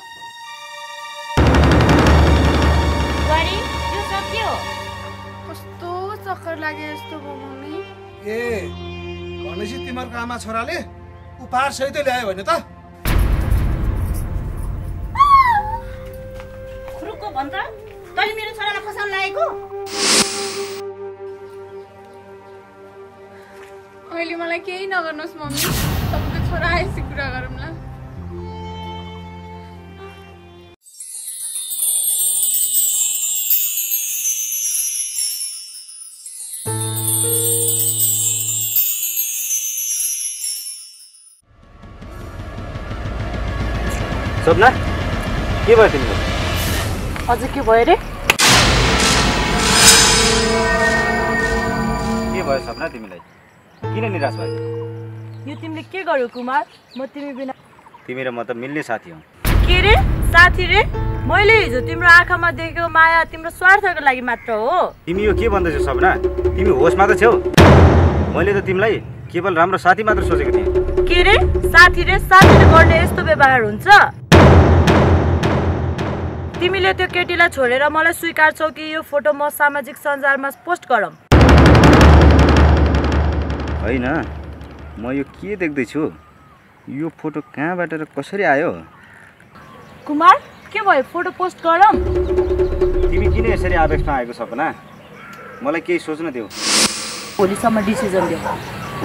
बुहारी, यो सब के हो? कस्तो चक्कर लागे जस्तो भयो मम्मी। ए भनेपछि तिमीहरूको आमा छोराले उपहार सहित ल्यायो भने त? खुरुक्को भन्छ, तैँले मेरो छोरालाई फसाउन लागेको? अहिले मलाई केही नगर्नुहोस् मम्मी, तपाईँको छोरा आएपछि कुरा गरौँला। सपना, के भयो तिमीलाई? अझ के भयो रे? के भयो सपना तिमीलाई? किन निराश भयो? यो तिमीले के गर्यो कुमार? म तिमी बिना तिमी र म त मिल्ने साथी हौ। के रे साथी रे? मैले हिजो तिम्रो आँखामा देखेको माया तिम्रो स्वार्थको लागि मात्र हो। तिमी यो के भन्दैछौ सपना? तिमी होसमा त छेउ। मैले त तिमीलाई केवल राम्रो साथी मात्र सोचेको थिएँ। के रे साथीले गर्ने यस्तो व्यवहार हुन्छ? तिमीले त्यो केटीलाई छोडेर मलाई स्वीकार्छौ कि यो फोटो म सामाजिक सञ्जालमा पोस्ट गरौँ? होइन, म यो के देख्दैछु? यो फोटो कहाँबाट र कसरी आयो? कुमार के भयो? फोटो पोस्ट गरौँ? तिमी किन यसरी आवेशमा आएको सपना? मलाई केही सोच्न देऊ। भोलिसम्म डिसिजन देऊ।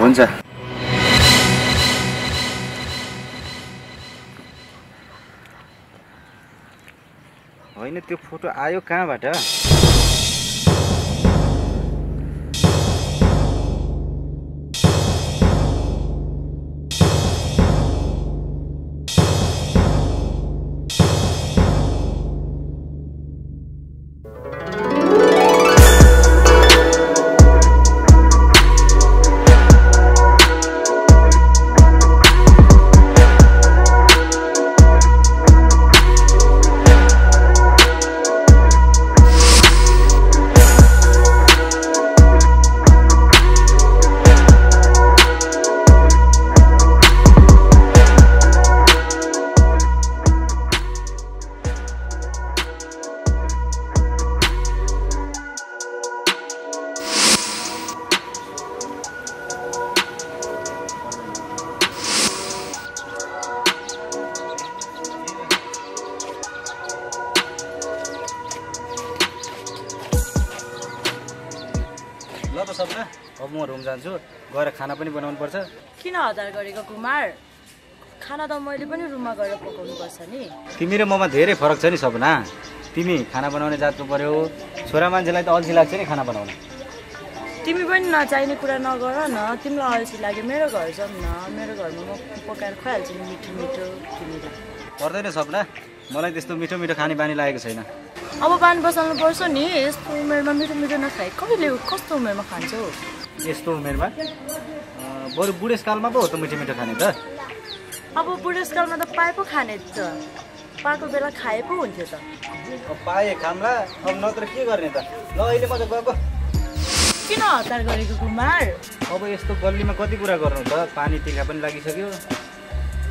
हुन्छ। होइन, त्यो फोटो आयो कहाँबाट? ल त सपना, अब म रुम जान्छु। गएर खाना पनि बनाउनु पर्छ। किन हतार गरेको कुमार? खाना त मैले पनि रुममा गएर पकाउनु पर्छ नि। तिमी र ममा धेरै फरक छ नि सपना। तिमी खाना बनाउने जात्नु पर्यो, छोरा मान्छेलाई त अल्छी लाग्छ नि खाना बनाउन। तिमी पनि नचाहिने कुरा नगर न। तिमीलाई अल्छी लाग्यो मेरो घर जाऊँ न। मेरो घरमा म पकाएर खुवाइहाल्छु नि मिठो मिठो। तिमीले पर्दैन सपना, मलाई त्यस्तो मिठो मिठो खाने बानी लागेको छैन। अब बानी बसाल्नु पर्छ नि। यस्तो उमेरमा मिठो मिठो नखाए कहिले कस्तो उमेरमा खान्छौ? यस्तो उमेरमा बरु बुढेसकालमा पो हो त मिठो मिठो खाने त। अब बुढेसकालमा त पाए पो खाने त। पाएको बेला खाए पो हुन्थ्यो त। अब पाए खाम्ला, अब नत्र के गर्ने त। ल अहिले म त गएको। किन हतार गरेको कुमार? अब यस्तो गल्लीमा कति कुरा गर्नु त। पानी तिर्खा पनि लागिसक्यो।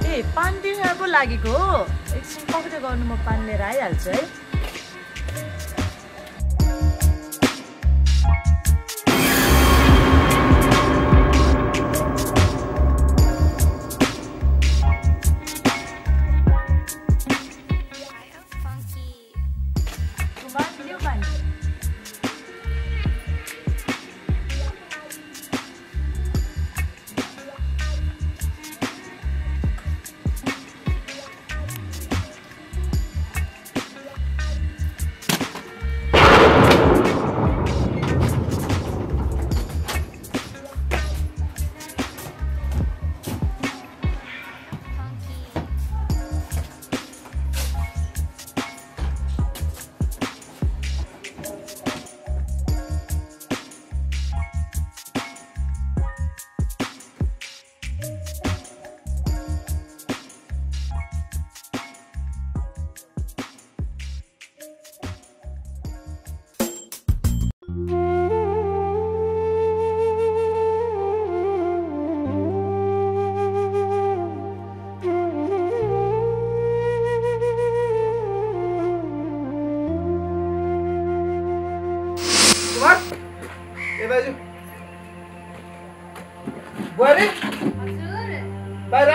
ए पानी तिर्खा पो लागेको हो? एकछिन पक्कै गर्नु, म पानी लिएर आइहाल्छु है। बुहारी बाहिर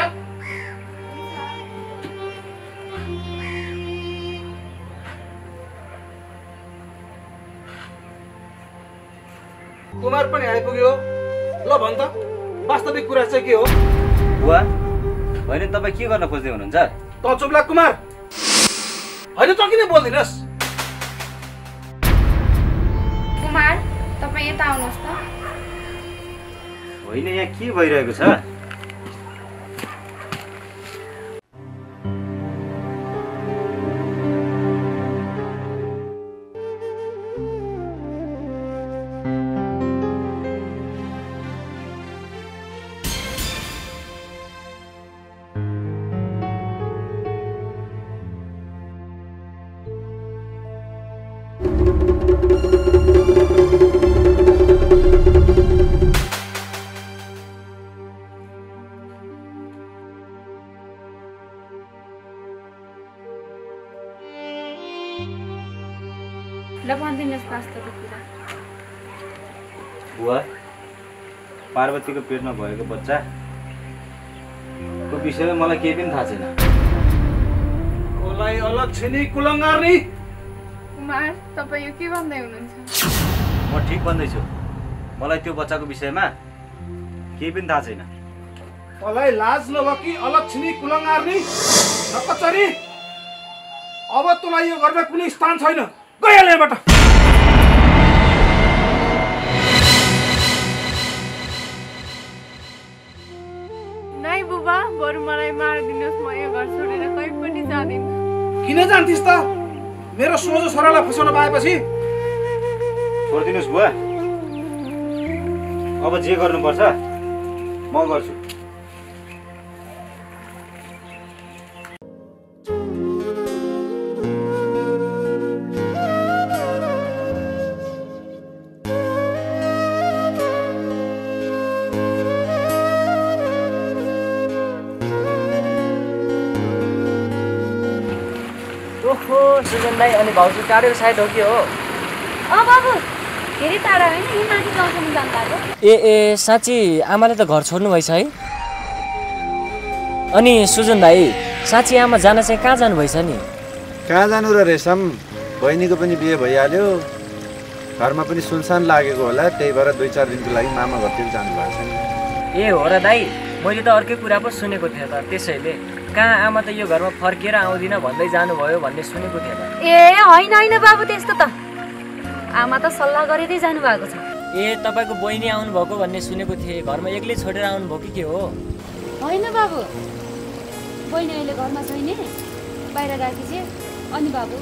कुमार पनि आइपुग्यो। ल भन त वास्तविक कुरा चाहिँ के हो? बुवा, होइन तपाईँ के गर्न खोज्दै हुनुहुन्छ? त चुप लाग कुमार। होइन त किन बोल्दिनस्? कुमार तपाईँ यता आउनुहोस् त। होइन, यहाँ के भइरहेको छ? ल भनिदिनुहोस् वास्तवको कुरा। बुवा पार्वतीको पेटमा भएको बच्चाको विषयमा मलाई केही पनि थाहा छैन। कोलाई अलक्षिणी कुलङ्गार्नी। कुमार तपाईँ यो के भन्दै हुनुहुन्छ? म ठिक भन्दैछु, मलाई त्यो बच्चाको विषयमा केही पनि थाहा छैन। तँलाई लाज नभकी अलक्षिणी कुलङ्गार्नी नकचरी, अब तँलाई यो घरमा कुनै स्थान छैन, गइहाल यहाँबाट। नाइ बुबा, बरु मलाई मारिदिनुहोस्, म यो घर छोडेर कहीँ पनि जाँदिनँ। किन जान्थिस् त? मेरो सोझो छोरालाई फसाउन पाएपछि? छोडिदिनुहोस् बुवा, अब जे गर्नुपर्छ म गर्छु। ओहो सुजन दाई अनि भाउजू टाढो साइड हो कि हो? बाबु धेरै टाढा होइन, यही माथि गाउँसम्म जानु। ए साँच्ची आमाले त घर छोड्नु भएछ है? अनि सुजन दाई साँच्ची आमा जान चाहिँ कहाँ जानुभएछ नि? कहाँ जानु र रेशम, बहिनीको पनि बिहे भइहाल्यो, घरमा पनि सुनसान लागेको होला, त्यही भएर 2-4 दिनको लागि मामा घरतिर जानुभएको छ नि। ए हो र दाई, मैले त अर्कै कुरा पो सुनेको थिएँ त, त्यसैले कहाँ आमा त यो घरमा फर्केर आउँदिन भन्दै जानुभयो भन्ने सुनेको थिएँ त। ए होइन होइन बाबु, त्यस्तो त आमा त सल्लाह गरेरै जानु भएको छ। ए तपाईँको बहिनी आउनुभएको भन्ने सुनेको थिएँ, घरमा एक्लै छोडेर आउनुभयो कि के हो? होइन बाबु, बहिनी अहिले घरमा छैन, बाहिर गएकी छे। अनि बाबु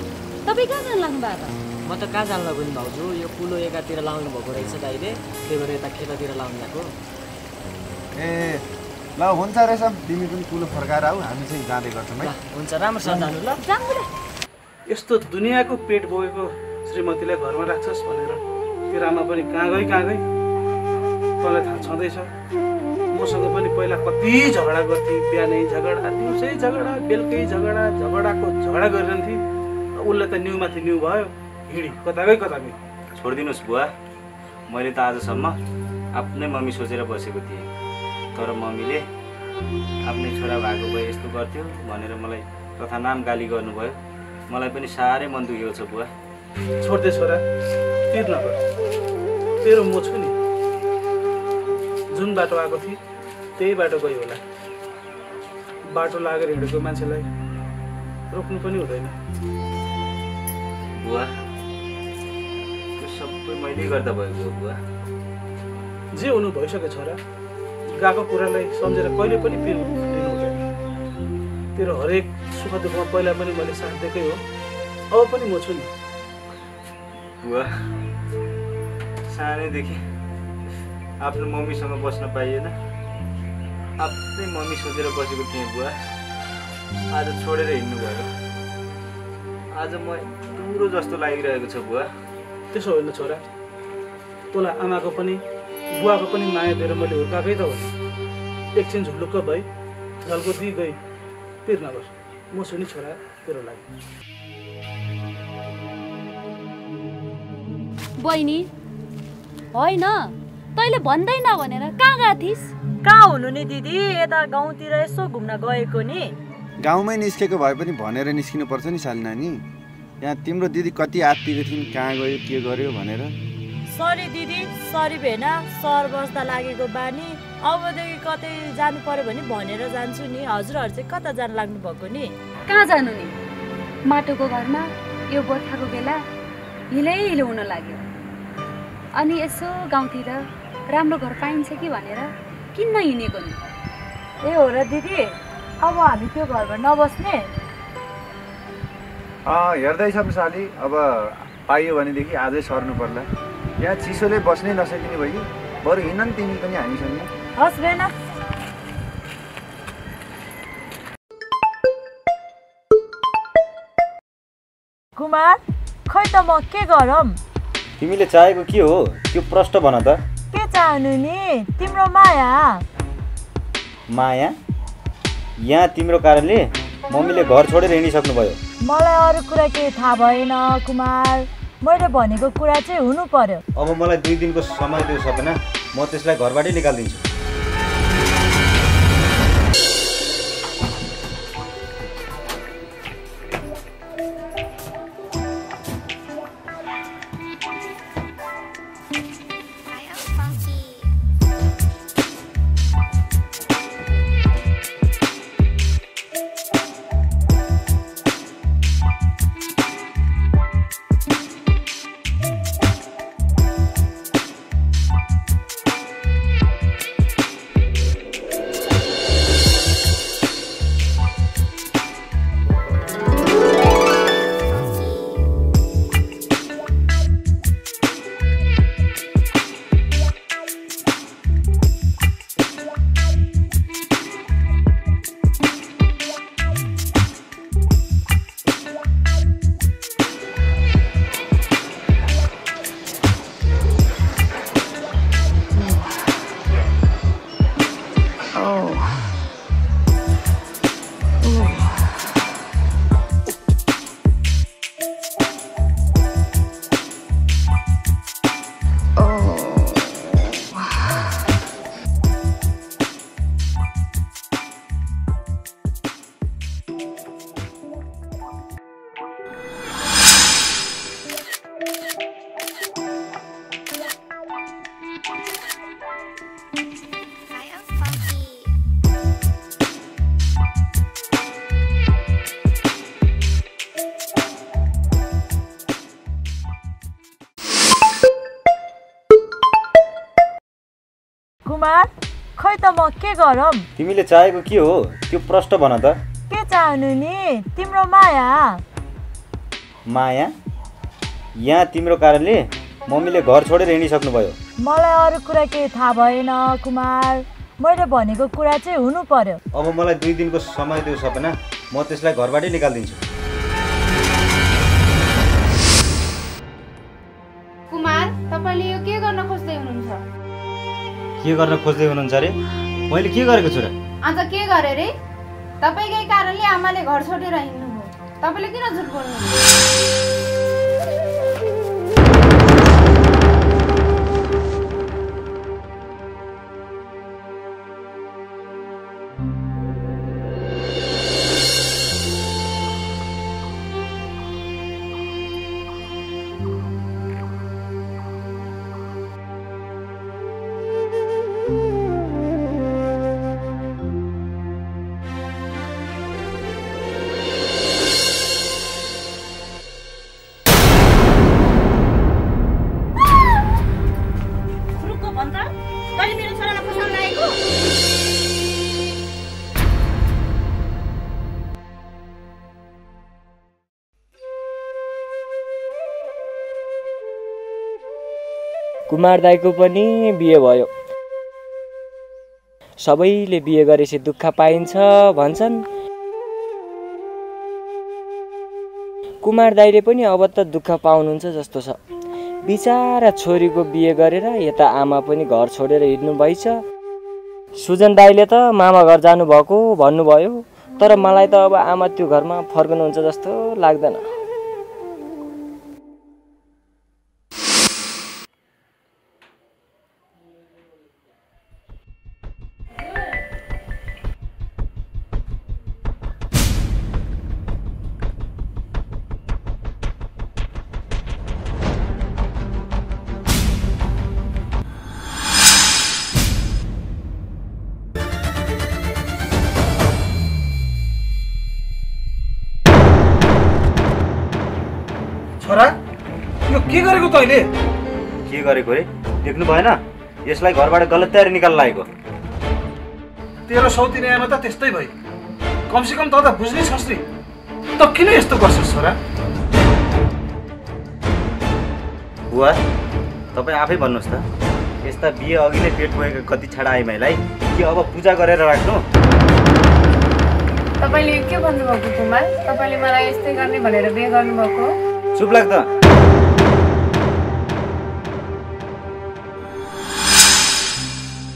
तपाईँ कहाँ जानु लाग्नु भएको? म त कहाँ जानु लाग्यो नि भाउजू, यो कुलो एकातिर लाउनु भएको रहेछ दाइले, त्यही भएर यता खेतातिर लाउनु गएको। ए ल हुन्छ रेशम, तिमी पनि कुलो फर्काएर आऊ, हामी चाहिँ जाँदै गर्छौँ है। हुन्छ, राम्रोसँग जानु ल। यस्तो दुनियाँको पेट बोकेको श्रीमतीलाई घरमा राख्छस् भनेर तेरो आमा पनि कहाँ गई तँलाई थाहा छँदैछ। मसँग पनि पहिला कति झगडा गर्थे, बिहानै झगडा, दिउँसै झगडा, बेलुकै झगडा, झगडाको झगडा गरिरहन्थे। उसले त न्युमाथि न्यु भयो, हिँडी कता गई। छोडिदिनुहोस् बुवा, मैले त आजसम्म आफ्नै मम्मी सोचेर बसेको थिएँ, तर मम्मीले आफ्नै छोरा भएको भए यस्तो गर्थ्यो भनेर मलाई तथा नाम गाली गर्नुभयो। मलाई पनि साह्रै मन दुखेको छ बुवा। छोड्दै छोरा, तिर नगर, तेरो म छु नि। जुन बाटो आएको थिएँ त्यही बाटो गयो होला। बाटो लागेर हिँडेको मान्छेलाई रोक्नु पनि हुँदैन। बुवा त्यो सबै मैले गर्दा भएको हो बुवा। जे हुनु भइसक्यो छोरा, गएको कुरालाई सम्झेर कहिले पनि पिर्नु हुँदैन। तेरो हरेक सुख दुःखमा पहिला पनि मैले साथ दिएकै हो, अब पनि म छु नि। बुवा सानैदेखि आफ्नो मम्मीसँग बस्न पाइएन, आफ्नै मम्मी सोचेर बसेको थिएँ बुवा। आज छोडेर हिँड्नु भयो, आज म दुरो जस्तो लागिरहेको छ बुवा। त्यसो होइन छोरा, तँलाई आमाको पनि बुवाको पनि माया दिएर मैले हुर्काएकै त हो। एकछिन झुल्लुक्क भई झल्को दिई गई, पिर नगर, म छु नि छोरा तेरो लागि। बहिनी होइन, तैँले भन्दैन भनेर कहाँ गएको थिइस्? कहाँ हुनु नि दिदी, यता गाउँतिर यसो घुम्न गएको नि। गाउँमै निस्केको भए पनि भनेर निस्किनु पर्छ नि साली नानी। यहाँ तिम्रो दिदी कति आत्तिएको थिइन्, कहाँ गयो के गर्यो भनेर। सरी दिदी, सरी भेना, सहर बस्दा लागेको बानी, अबदेखि कतै जानु पर्यो भने भनेर जान्छु नि। हजुरहरू चाहिँ कता जानु लाग्नु भएको नि? कहाँ जानु नि, माटोको घरमा यो बर्खाको बेला हिलै हुन लाग्यो। अनि यसो गाउँतिर राम्रो घर पाइन्छ कि भनेर किन्न हिँडेको नि। ए हो र दिदी, अब हामी त्यो घरमा नबस्ने? हेर्दैछौँ साली, अब पाइयो भनेदेखि आजै सर्नु पर्ला। यहाँ चिसोले बस्नै नसकिने भयो, बरु हिँड नि तिमी पनि हामीसँग। हस् बेना। कुमार, खै त म के गरौँ? तिमीले चाहेको के हो त्यो प्रश्न भन त। के चाहनु नि? तिम्रो माया। माया? यहाँ तिम्रो कारणले मम्मीले घर छोडेर हिँडिसक्नु भयो। मलाई अरू कुरा केही थाहा भएन कुमार। मैले भनेको कुरा चाहिँ हुनु पर्यो। अब मलाई 2 दिनको समय देऊ सपना, म त्यसलाई घरबाटै निकाल्दिन्छु। कुमार, खै त म के गरौँ? तिमीले चाहेको के हो त्यो प्रश्न भन त। के चाहनु नि? तिम्रो माया। माया? यहाँ तिम्रो कारणले मम्मीले घर छोडेर हिँडिसक्नुभयो। मलाई अरू कुरा केही थाहा भएन कुमार, मैले भनेको कुरा चाहिँ हुनु पर्यो। अब मलाई 2 दिनको समय देऊ सपना, म त्यसलाई घरबाटै निकाल्दिन्छु। कुमार, तपाईले यो के गर्न खोज्दै हुनुहुन्छ? के गर्न खोज्दै हुनुहुन्छ रे? मैले के गरेको छु र? आज के गरे रे? तपाईकै कारणले आमाले घर छोडेर हिँड्नुभयो। तपाईले किन झुट बोल्नुहुन्छ? कुमार दाइको पनि बिहे भयो। सबैले बिहे गरेपछि दुःख पाइन्छ भन्छन्। कुमार दाइले पनि अब त दुःख पाउनुहुन्छ जस्तो छ। बिचारा छोरीको बिहे गरेर यता आमा पनि घर छोडेर हिँड्नु भइछ। सुजन दाइले त मामा घर जानुभएको भन्नुभयो, तर मलाई त अब आमा त्यो घरमा फर्कनुहुन्छ जस्तो लाग्दैन। छोरा, यो के गरेको तैँले? के गरेको रे? देख्नु भएन? यसलाई घरबाट गलत तयारी निकाल्न लागेको। तेरो सौतिनी आमा त त्यस्तै भई। कमसेकम त बुझ्नै छस् नि। त किन यस्तो गर्छस् छोरा? बुवा, तपाईँ आफै भन्नुहोस् त। यस्ता बिहे अघि नै पेट गएका कति छाडा आइमाईलाई के अब पूजा गरेर राख्नु? तपाईले के भन्नुभएको कुमार? तपाईले मलाई यस्तै गर्ने भनेर बिहे गर्नुभएको? चुप लाग त।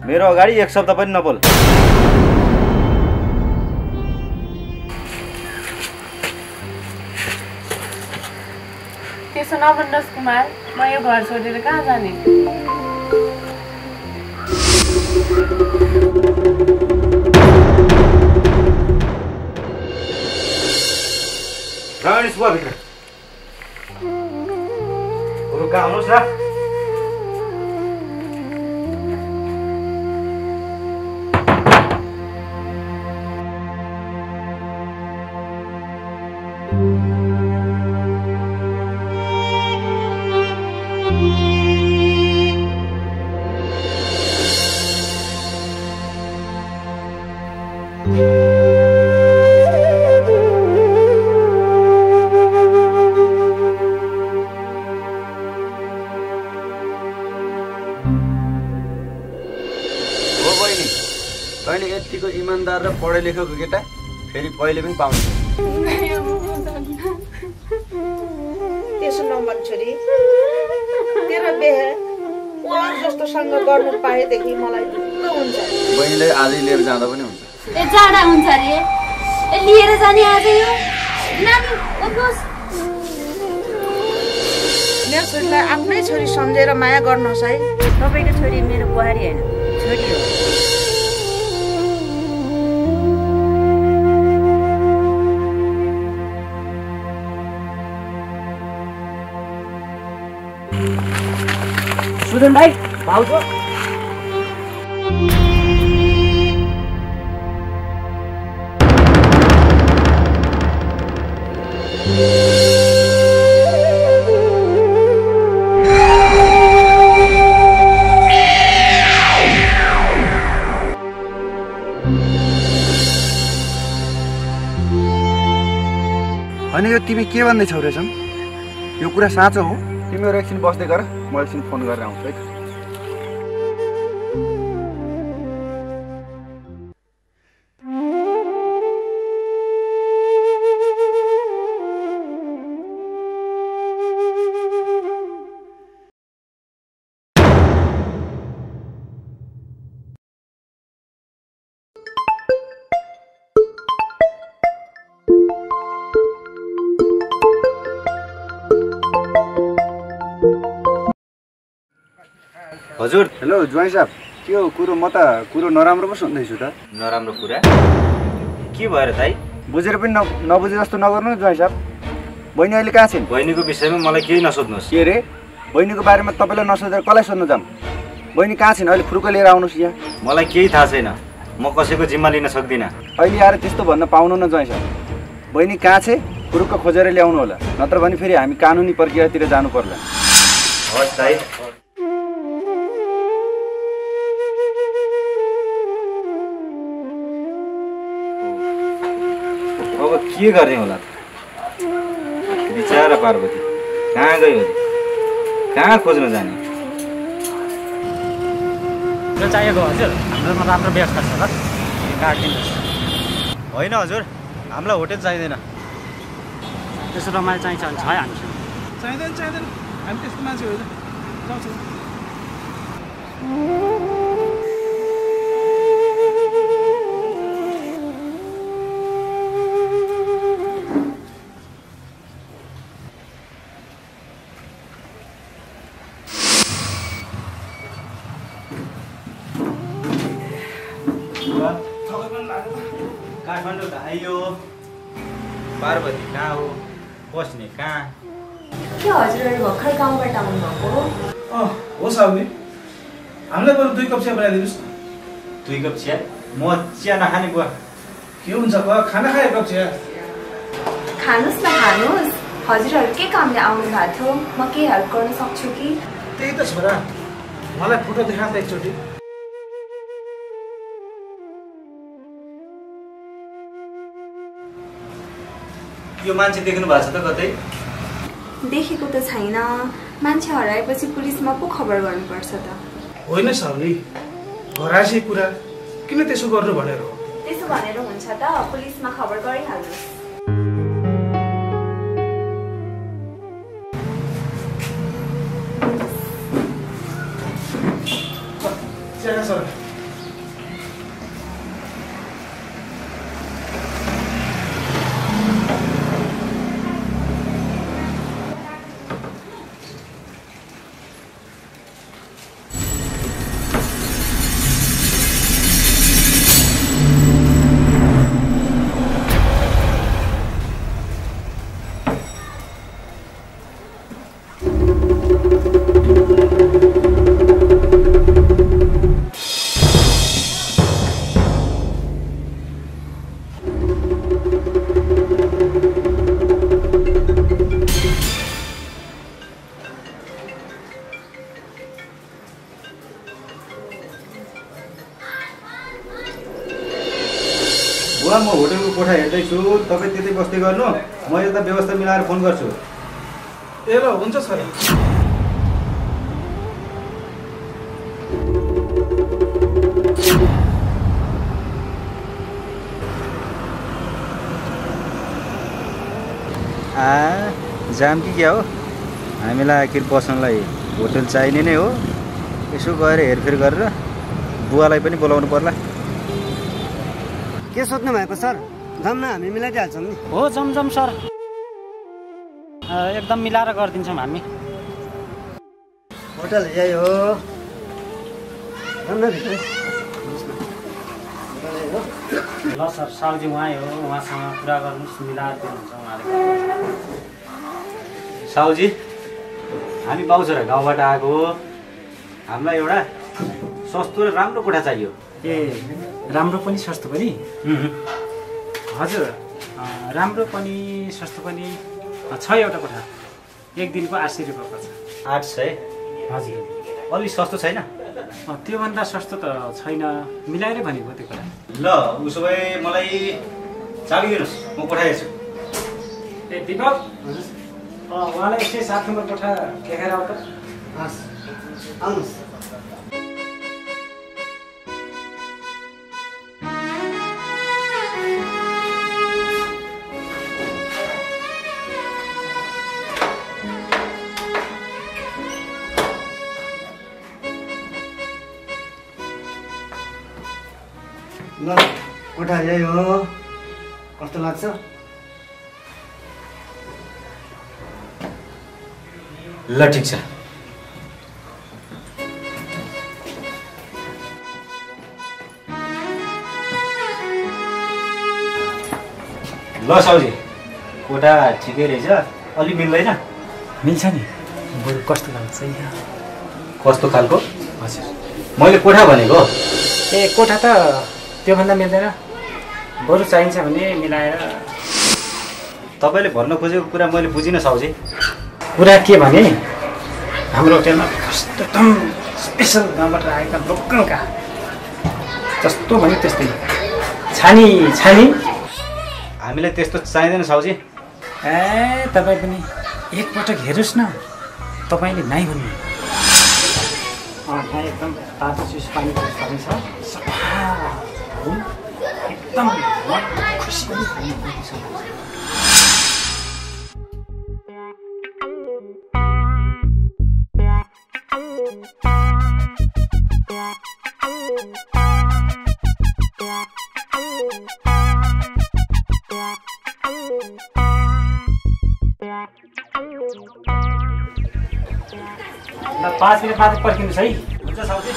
मेरो अगाडि एक शब्द पनि नबोल। त्यसो नभन्नुहोस् कुमार, म यो घर छोडेर कहाँ जाने? राणेश बुवा भित्र कहाँ आउनुहोस् न। इमानदार र पढे लेखेको केटा फेरि पहिले पनि पाउँछ। त्यसो नभन छोरी, तेरो बिहे उहाँ जस्तोसँग गर्नु पाएदेखि मलाई ढुक्क हुन्छ। बहिनीलाई आजै लिएर जाँदा पनि हुन्छ। ए जाडा हुन्छ रे, ए लिएर जाने आज यो नानी उठ्नुहोस्। मेरो छोरीलाई आफ्नै छोरी सम्झेर माया गर्नुहोस् है। तपाईँको छोरी मेरो बुहारी होइन, छोरी हो। सुजन भाइ, भाउजू होइन यो तिमी के भन्दैछौ रहेछौ? यो कुरा साँचो हो? तिमीहरू एकछिन बस्दै गर, म एकछिन फोन गरेर आउँछु है। हजुर। हेलो ज्वाइँ साहब, के हो कुरो? म त कुरो नराम्रो पो सुन्दैछु त। नराम्रो कुरा के भएर दाइ? बुझेर पनि नबुझे जस्तो नगर्नु ज्वाइँ साहब। बहिनी अहिले कहाँ छिन्? बहिनीको विषयमा मलाई केही नसोध्नुहोस्। के रे? बहिनीको बारेमा तपाईँलाई नसोधेर कसलाई सोध्नु जाऊँ? बहिनी कहाँ छिन्? अहिले फुरुको लिएर आउनुहोस् यहाँ। मलाई केही थाहा छैन, म कसैको जिम्मा लिन सक्दिनँ। अहिले आएर त्यस्तो भन्न पाउनु न ज्वाइँ साहब। बहिनी कहाँ छ? फुरुक्क खोजेर ल्याउनु होला, नत्र भने फेरि हामी कानुनी प्रक्रियातिर जानु पर्ला। हस् दाइ। अब के गर्ने होला त? बिचारा पार्वती कहाँ गयो अरे? कहाँ खोज्न जाने? यो चाहिएको हजुर, हाम्रोमा राम्रो व्यवस्था छ ल, काटिदिनुहोस्। होइन हजुर, हामीलाई होटेल चाहिँदैन। त्यसो रमाइलो चाहिन्छ भने छ है हामीसँग। चाहिँदैन चाहिँदैन, हामी त्यस्तो मान्छे होइन। जाउँछौँ। काठमाडौँ त आइयो, पार्वती कहाँ हो? बस्ने कहाँ? के हजुरहरू भर्खर गाउँबाट आउनुभएको हो? हो साउनी, हामीलाई बरु 2 कप चिया बनाइदिनुहोस् न। 2 कप चिया? म चिया नखाने बुवा। के हुन्छ बुवा, खाना खाए कप चिया? खानुहोस् न, खानुहोस्। हजुरहरू के कामले आउनु भएको थियो? म के हेल्प गर्न सक्छु कि? त्यही त छोरा, मलाई फोटो देखा त एकचोटि। यो मान्छे देख्नु भएको छ त कतै? देखेको त छैन। मान्छे हराएपछि पुलिसमा पो खबर गर्नुपर्छ त। होइन साउनी, घरासी कुरा किन त्यसो गर्नु भनेर हो। त्यसो भनेर हुन्छ त, पुलिसमा खबर गरिहाल्नुहोस्। चिया सर। बुवा म होटलको कोठा हेर्दैछु, तपाईँ त्यतै बस्दै गर्नु, म यता व्यवस्था मिलाएर फोन गर्छु। ए ल हुन्छ छोरा। जाम कि क्या हो? हामीलाई आखिर बस्नलाई होटल चाहिने नै हो। यसो गएर हेरफेर गरेर बुवालाई पनि बोलाउनु पर्ला। के सोध्नु भएको सर? जाम न, हामी मिलाइदिइहाल्छौँ नि। हो जम सर, एकदम मिलाएर गरिदिन्छौँ हामी। होटल यही हो, जाम न भित्र। ल सर, साउजी उहाँ हो, उहाँसँग कुरा गर्नुहोस्, मिलाएर दिनुहुन्छ उहाँले। साउजी, हामी बाउछोरा गाउँबाट आएको हो, हामीलाई एउटा सस्तो र राम्रो कोठा चाहियो। ए राम्रो पनि सस्तो पनि? हजुर, राम्रो पनि सस्तो पनि छ एउटा कोठा। एक दिनको 800 रुपियाँ पर्छ। 800? हजुर। अलिक सस्तो छैन? त्योभन्दा सस्तो त छैन, मिलाएरै भनेको त्यो कुरा। ल उसो भए मलाई चाबी दिनुहोस्, म कोठा हेर्छु। ए दिपक, उहाँलाई यसै 7 नम्बर कोठा देखाएर आऊ त। हस्, आउनुहोस्। ल कोठा यही हो, कस्तो लाग्छ? ल ठिक छ। ल साउजी, कोठा ठिकै रहेछ, अलि मिल्दैन? मिल्छ नि, बरु कस्तो खालको छ यहाँ? कस्तो खालको? हजुर, मैले कोठा भनेको। ए कोठा त त्योभन्दा मिल्दैन, बरु चाहिन्छ भने मिलाएर। तपाईँले भन्न खोजेको कुरा मैले बुझिनँ साउजी। कुरा के भने, हाम्रो होटेलमा कस्तो एकदम स्पेसल गाउँबाट आएका लोकलका जस्तो भन्यो त्यस्तै छानी छानी। हामीलाई त्यस्तो चाहिँदैन साउजी। ए तपाईँ पनि एकपटक हेर्नुहोस् न, तपाईँले नाइ भन्नु। यहाँ एकदम तातो चिसो पानी छ, सफा एकदम खुसी पनि खानु। ल 5 मिनट बाद पर्खिनुहोस् है। हुन्छ साउजी।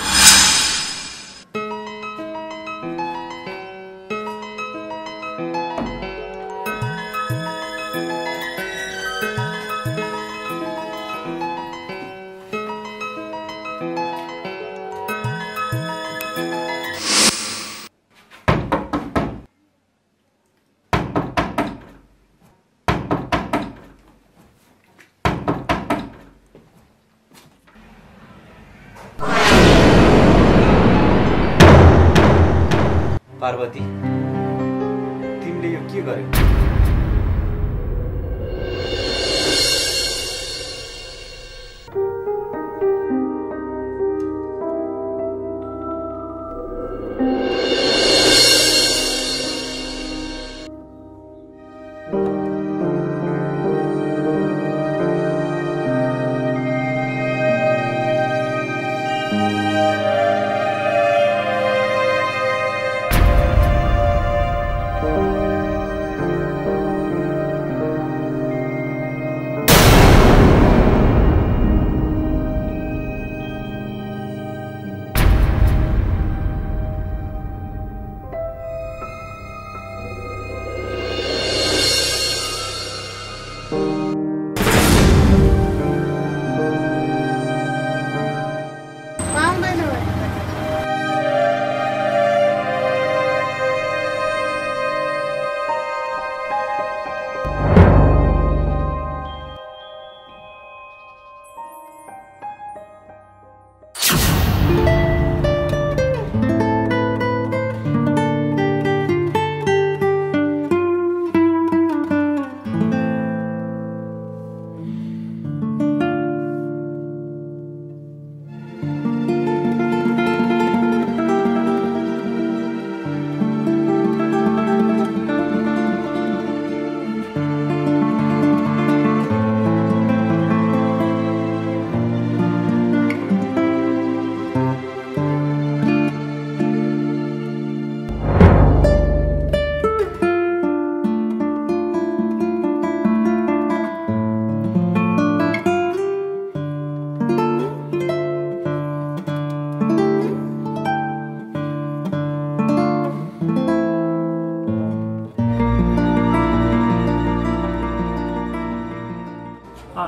पार्वती, तिमीले यो के गर्यौ?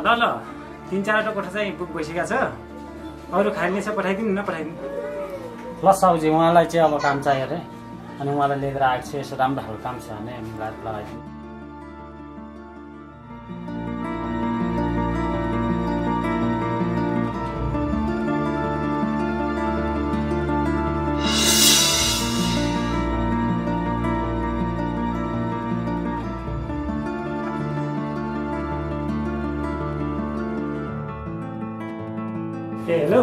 ल ल 3-4वटा कोठा चाहिँ बुक भइसकेको छ अरू खाने छ पठाइदिनु न पठाइदिनु ल साउजी उहाँलाई चाहिँ अब काम चाहियो अरे अनि उहाँलाई लिएर आएको छु यसो राम्रो खालको काम छ भने लगाइदिनु ए हेलो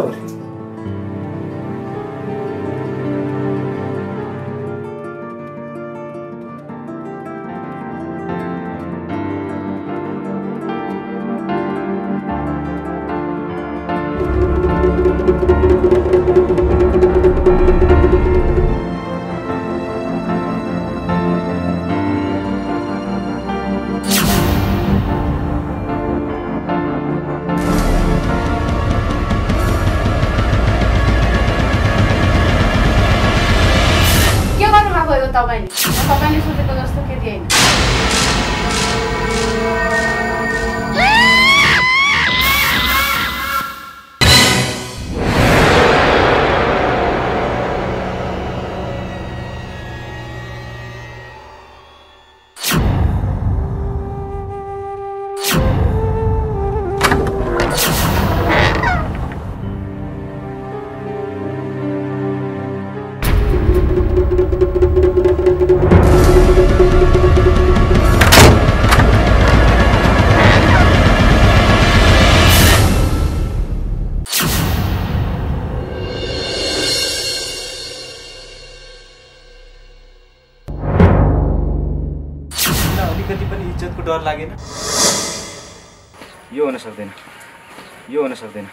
तपाईँले सोचेको जस्तो केटी होइन अलिकति पनि इज्जतको डर लागेन यो हुन सक्दैन यो हुन सक्दैन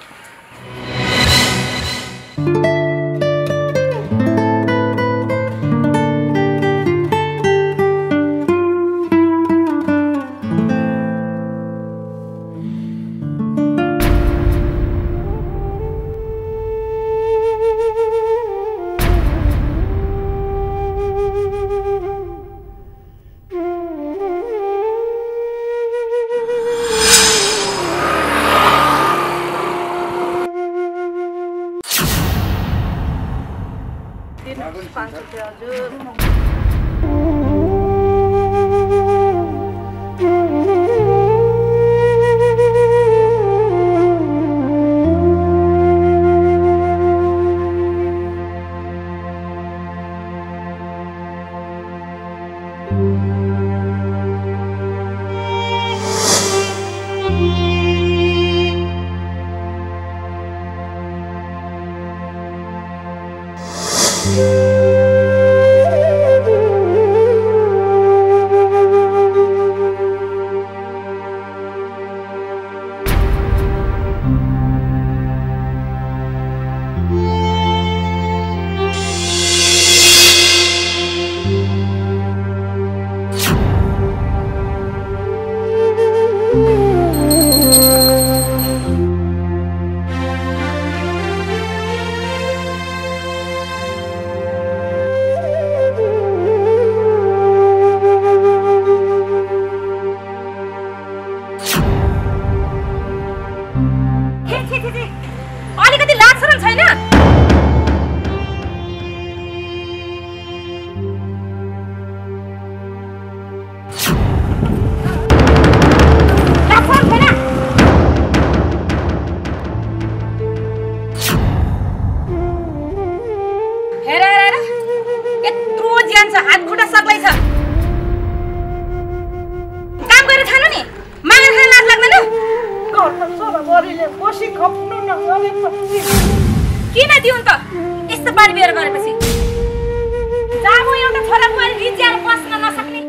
किन दिउँ त यस्तो बारी बेर गरेपछि जाबो एउटा छोरा बुहारी रिच्याएर बस्न नसक्ने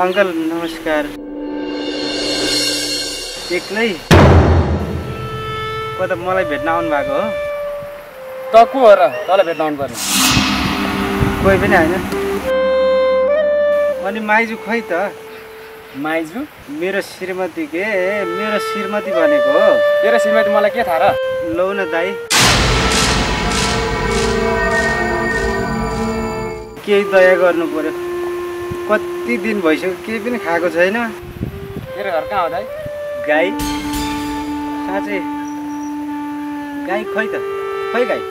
अङ्कल नमस्कार। एक्लै कता मलाई भेट्न आउनु भएको हो? त को हो र तँलाई भेट्न आउनु पर्ने? कोही पनि होइन। अनि माइजू खोइ त? माइजू मेरो श्रीमती के, मेरो श्रीमती भनेको हो। तेरो श्रीमती मलाई के थाहा र? लौ न दाइ, केही दया गर्नु पर्यो। कति दिन भइसक्यो केही पनि खाएको छैन। तेरो घर कहाँ हो दाइ? गाई साँच्चै गाई खोइ त? खोइ गाई?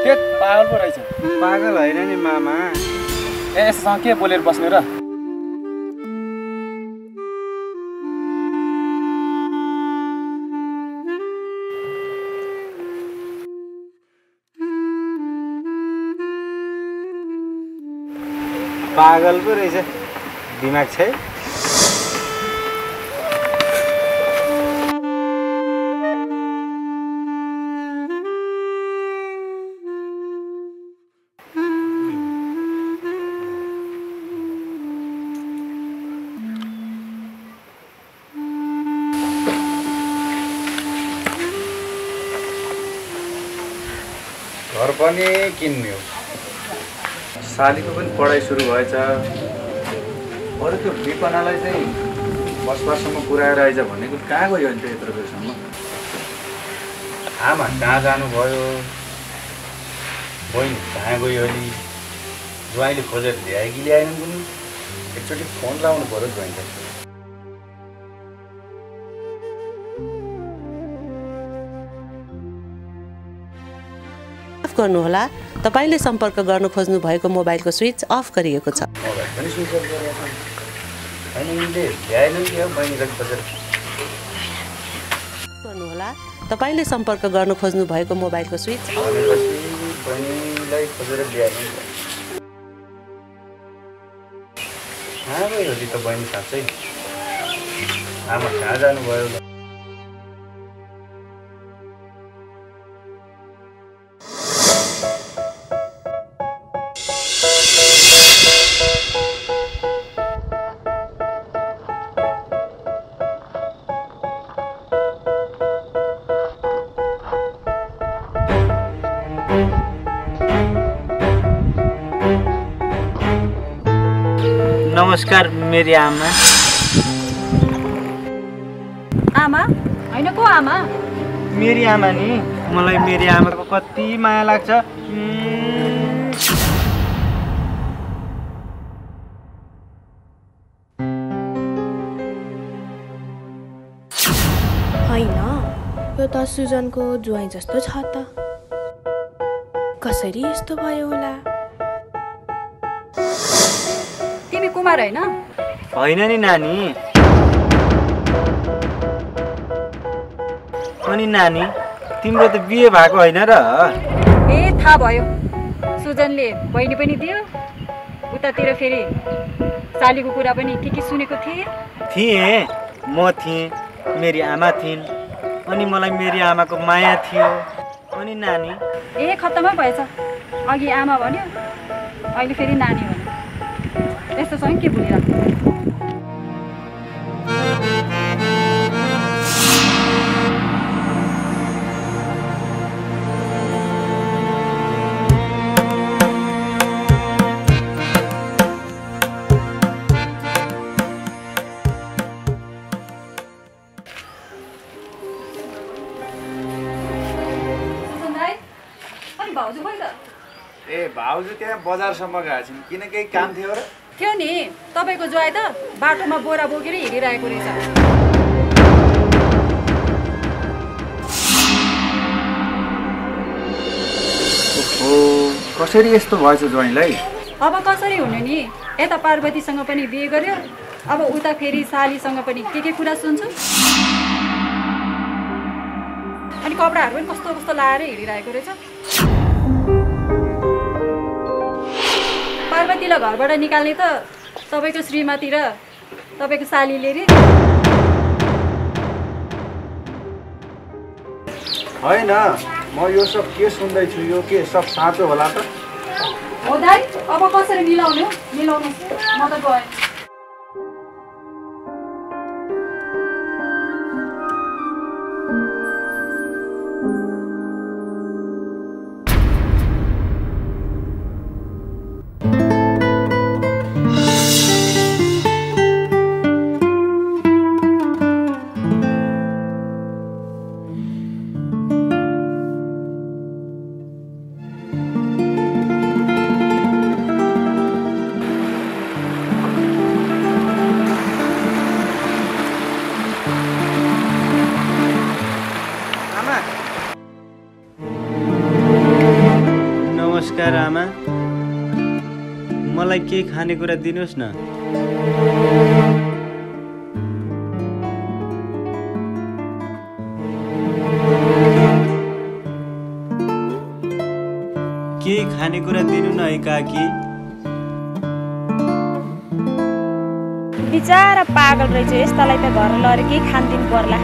त्यो पागल पो रहेछ। पागल होइन नि मामा। ए यससँग के बोलेर बस्ने र? पागल पो रहेछ, दिमाग छै। घर पनि किन्ने हो, सालीको पनि पढाइ सुरु भएछ। अरू त्यो विपनालाई चाहिँ बसपासम्म पुऱ्याएर आइज भनेको कहाँ गयो नि त यत्रो बेरसम्म? आमा कहाँ जानुभयो, बहिनी कहाँ गयो अलि, ज्वाइँले खोजेर ल्यायो कि ल्याएन पनि एकचोटि फोन लाउनु पऱ्यो ज्वाइँलाई। गर्नुहोला, तपाईँले सम्पर्क गर्न खोज्नु भएको मोबाइलको स्विच अफ गरिएको छ। मोबाइल पनि स्विच अफ गरेको छ। अनि उनले ल्याएनन् कि बहिनीलाई खोजेर? गर्नुहोला, तपाईँले सम्पर्क गर्न खोज्नु भएको मोबाइलको स्विच बहिनीलाई खोजेर ल्याएनन्। कहाँ गयो अलि त बहिनी साँच्चै? आमा कहाँ जानुभयो? नमस्कार मेरी आमा। आमा होइन को आमा? मेरी आमा नि, मलाई मेरी आमाको कति माया लाग्छ। होइन, यो त सुजनको ज्वाइँ जस्तो छ त। कसरी यस्तो भयो होला? तिमी कुमार होइन? होइन नि नानी। अनि नानी तिम्रो त बिहे भएको होइन र? ए थाहा भयो, सुजनले बहिनी पनि दियो, उतातिर फेरि सालीको कुरा पनि के सुनेको थिएँ। म थिएँ, मेरी आमा थिइन्, अनि मलाई मेरी आमाको माया थियो। अनि नानी ए खत्तमै भएछ। अघि आमा भन्यो, अहिले फेरि नानी भन्यो। यस्तोसँग के भुलिरहेको? ए भाउजू त्यहाँ बजारसम्म गएको छिन्, किन केही काम थियो र? थियो नि, तपाईँको ज्वाइँ त बाटोमा बोरा बोकेर हिँडिरहेको रहेछ। कसरी यस्तो भएछ ज्वाइँलाई? अब कसरी हुने नि, यता पार्वतीसँग पनि बिहे गर्यो, अब उता फेरि सालीसँग पनि के कुरा सुन्छु। अनि कपडाहरू पनि कस्तो कस्तो लाएर हिँडिरहेको रहेछ। पार्वतीलाई घरबाट निकाल्ने त तपाईँको श्रीमती र तपाईँको सालीले रे। होइन, म यो सब के सुन्दैछु, यो के सब साँचो होला त? हो दाइ, अब कसरी मिलाउने हो? मिलाउनु म त गएँ। नमस्कार आमा, मलाई केही खानेकुरा दिनुहोस् न। केही खानेकुरा दिनु न है काकी। बिचारा पागल रहेछ, यस्तालाई त घर लएर केही खान दिनु पर्ला।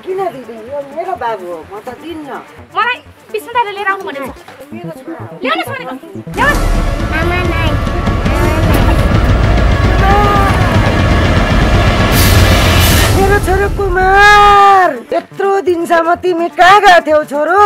किन दिदी, यो मेरो बाबु हो, म त दिन्न। मलाई बिस्मिल्लाहले लिएर आउनु भनेको छ। मेरो छोरा हो। ल्याउनुहोस् भनेको। ल्याउनुहोस्। आमा नाइ। मेरो छोरो कुमार, यत्रो दिनसम्म तिमी कहाँ गएको थियौ छोरो?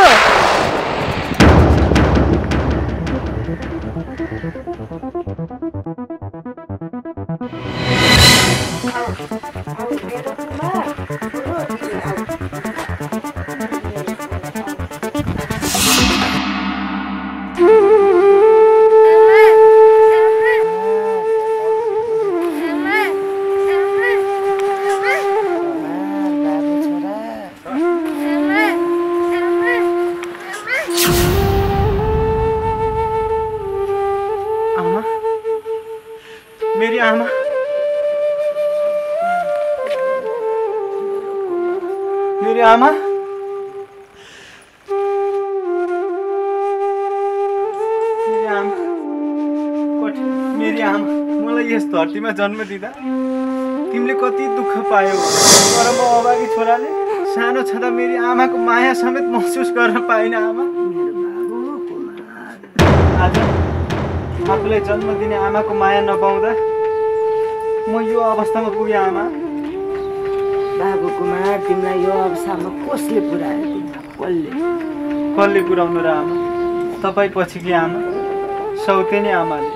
मेरी आमा, मेरी आमा, मेरी आमा, मेरी आमा, मलाई यस धरतीमा जन्म दिँदा तिमीले कति दुःख पायौ, तर म अभागी छोराले सानो छँदा मेरी आमाको माया समेत महसुस गर्न पाइनँ। आमा, आज आफूलाई जन्म दिने आमाको माया नपाउँदा म यो अवस्थामा पुगेँ। आमा, बाबु कुमार, तिमीलाई यो अवस्थामा कसले पुर्यायो? कसले पुर्याउनु र आमा? तपाईँ पछिकी आमा, सौतेनी आमाले।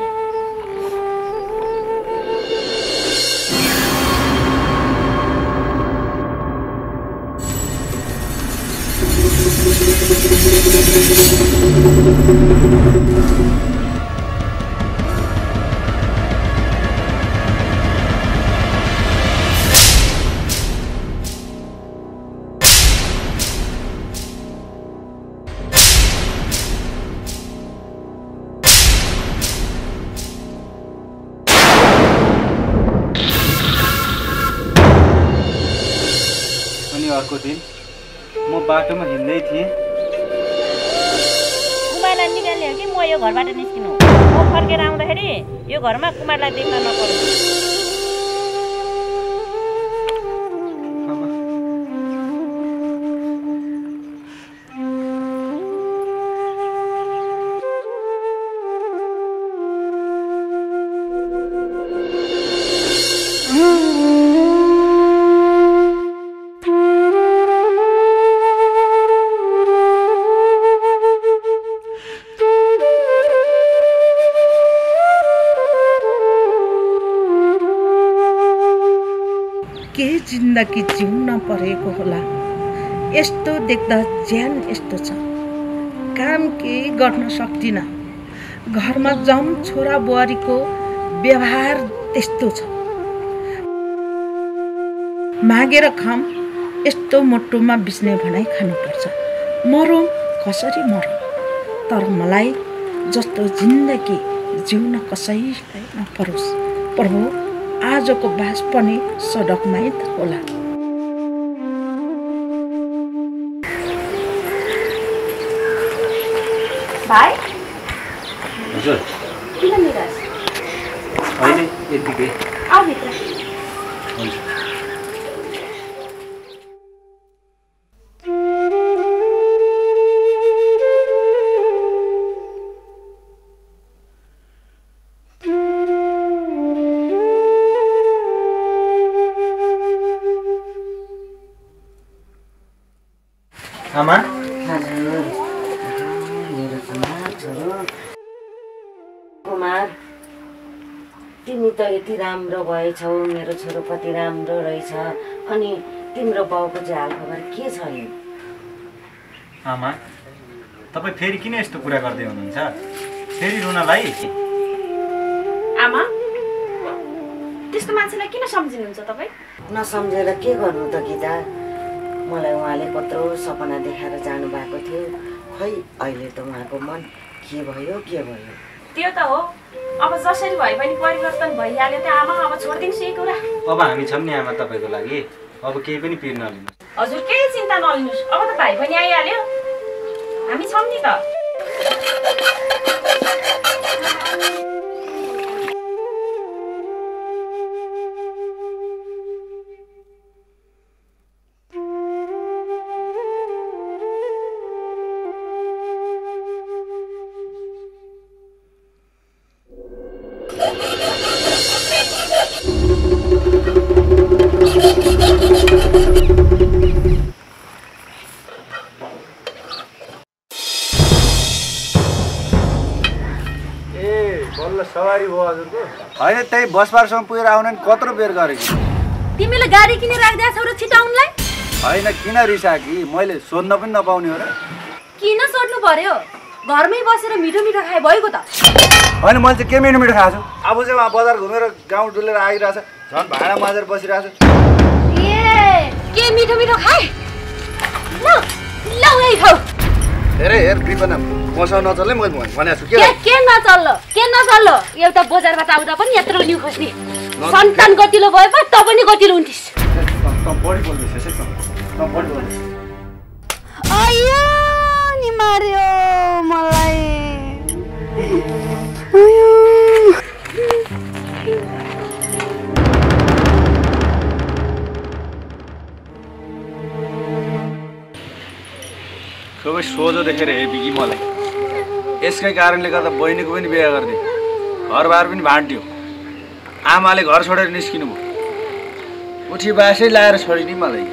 अर्को दिन म बाटोमा हिँड्दै थिएँ। कुमारलाई निकाल्ने हो कि म यो घरबाट निस्किनु? म फर्केर आउँदाखेरि यो घरमा कुमारलाई देख्न नपरोस्। जिन्दगी जिउन परेको होला। यस्तो देख्दा ज्यान यस्तो छ, काम केही गर्न सक्दिन। घरमा जाउँ छोरा बुहारीको व्यवहार त्यस्तो छ। मागेर खाम यस्तो मोटोमा बिस्ने भनाइ खानुपर्छ। मरौँ कसरी मरौँ, तर मलाई जस्तो जिन्दगी जिउन कसैलाई नपरोस्। प्रभु आजको बास पनि सडकमै त होला। भाइ हजुर किन निराश? अहिले यतिकै आऊ भित्र। हुन्छ। आमा कुमार, तिमी त यति राम्रो भएछौ, मेरो छोरो कति राम्रो रहेछ। अनि तिम्रो बाउको चाहिँ हालखबर के छ? आमा तपाईँ फेरि किन यस्तो कुरा गर्दै हुनुहुन्छ? फेरि रुनलाई? आमा त्यस्तो मान्छेलाई किन सम्झिनुहुन्छ तपाईँ? नसम्झेर के गर्नु त गीता? मलाई उहाँले कत्रो सपना देखाएर जानुभएको थियो। खै अहिले त उहाँको मन के भयो के भयो? त्यो त हो, अब जसरी भए पनि परिवर्तन भइहाल्यो त आमा। अब छोडिदिनुहोस् यही कुरा। अब हामी छौँ नि आमा तपाईँको लागि। अब केही पनि पिर नलिनुहोस्। हजुर केही चिन्ता नलिनुहोस्। अब त भाइ पनि आइहाल्यो, हामी छौँ नि त। सवारी भयो हजुरको? होइन, त्यही बस पार्कसम्म पुगेर आउन नि कत्रो बेर गरेको। तिमीले गाडी किनेर राख्दै छौ र छिटाउनलाई? होइन, किन रिसा कि मैले सोध्न पनि नपाउने हो र? किन सोध्नु पर्यो? घरमै बसेर मिठो मिठो खाए भएको त। होइन, मैले चाहिँ के मिठो मिठो खाएको छु? अब चाहिँ उहाँ बजार घुमेर गाउँ डुलेर आइरहेछ, झन् भाडा माझेर बसिरहेछ। ए के मिठो मिठो खाए? ल ल यही खाऊ। हेरे हेर कृपना, मसँग नचल्ने मैले भनेको छु। के नचल्लो? के नचल्लो? एउटा बजारबाट आउँदा पनि यत्रो न्यु खोज्ने सन्तान गतिलो भए पो त पनि गतिलो हुन्थिस्। बढी बोल्दैछ है, त बढी बोल्दैछ। आयो नि मार्यो मलाई। सबै सोझो देखेर हेपी कि मलाई। यसकै कारणले गर्दा बहिनीको पनि बिहा गरिदियो, घरबार पनि भाँट्यो। आमाले घर छोडेर निस्किनु भयो, उठी बासै लाएर छोडिनी मलाई।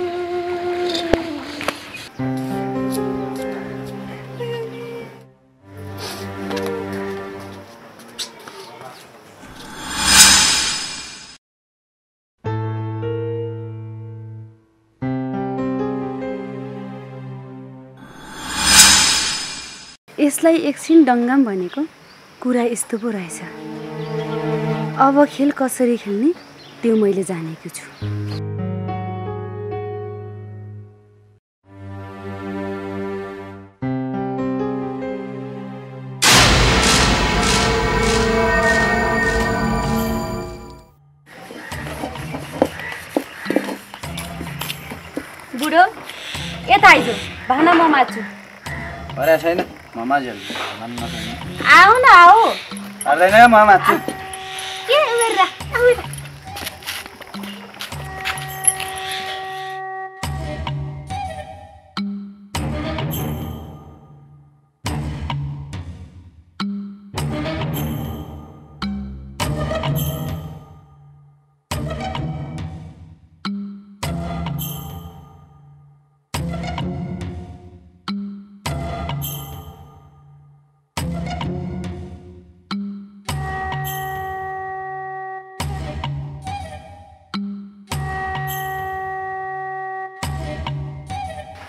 यसलाई एकछिन डङ्गाम भनेको कुरा यस्तो पो रहेछ। अब खेल कसरी खेल्ने त्यो मैले जानेको छु। बुढो यता आइज, भाना म माछु। अरे छैन, आऊ न आऊ। पर्दैन, म माछु। के गरेर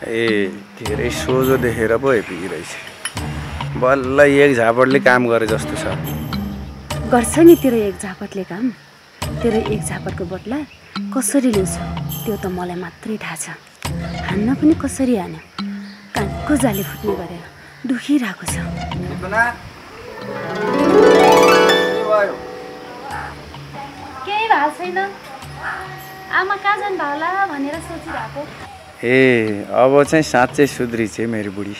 ए धेरै सोझो देखेर पो हेपिकी रहेछ। बल्ल एक झापडले काम गरे जस्तो छ। गर्छ नि तेरो एक झापटले काम। तेरो एक झापटको बदला कसरी लिउँछ त्यो त मलाई मात्रै थाहा छ। हान्न पनि कसरी हान्यो, कानको जाली फुट्ने गरेर दुखिरहेको छ। केही भएको छैन, आमा कहाँ जानु भयो होला भनेर सोचिरहेको। ए अब चाहिँ साँच्चै सुध्री चाहिँ मेरो बुढी।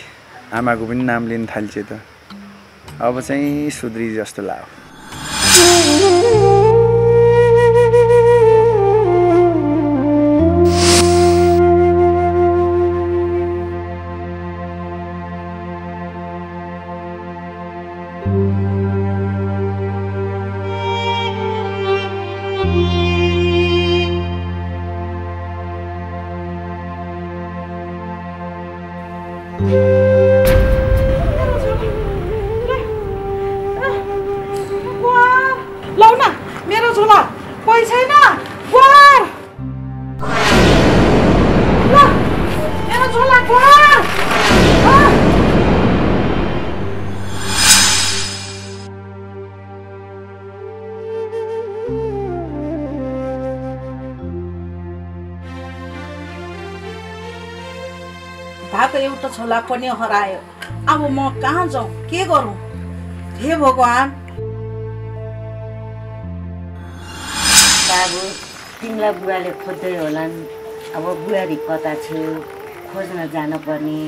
आमाको पनि नाम लिन थाल्छ त। अब चाहिँ सुध्री जस्तो लाग्यो। लौ न मेरो झोला कोही छैन। गोर ल मेरो झोला गोर। भएको एउटा झोला पनि हरायो। अब म कहाँ जाउँ, के गरौँ? हे भगवान्। बाबु तिमीलाई बुवाले खोज्दै होलान्। अब बुहारी कता छु खोज्न जानुपर्ने।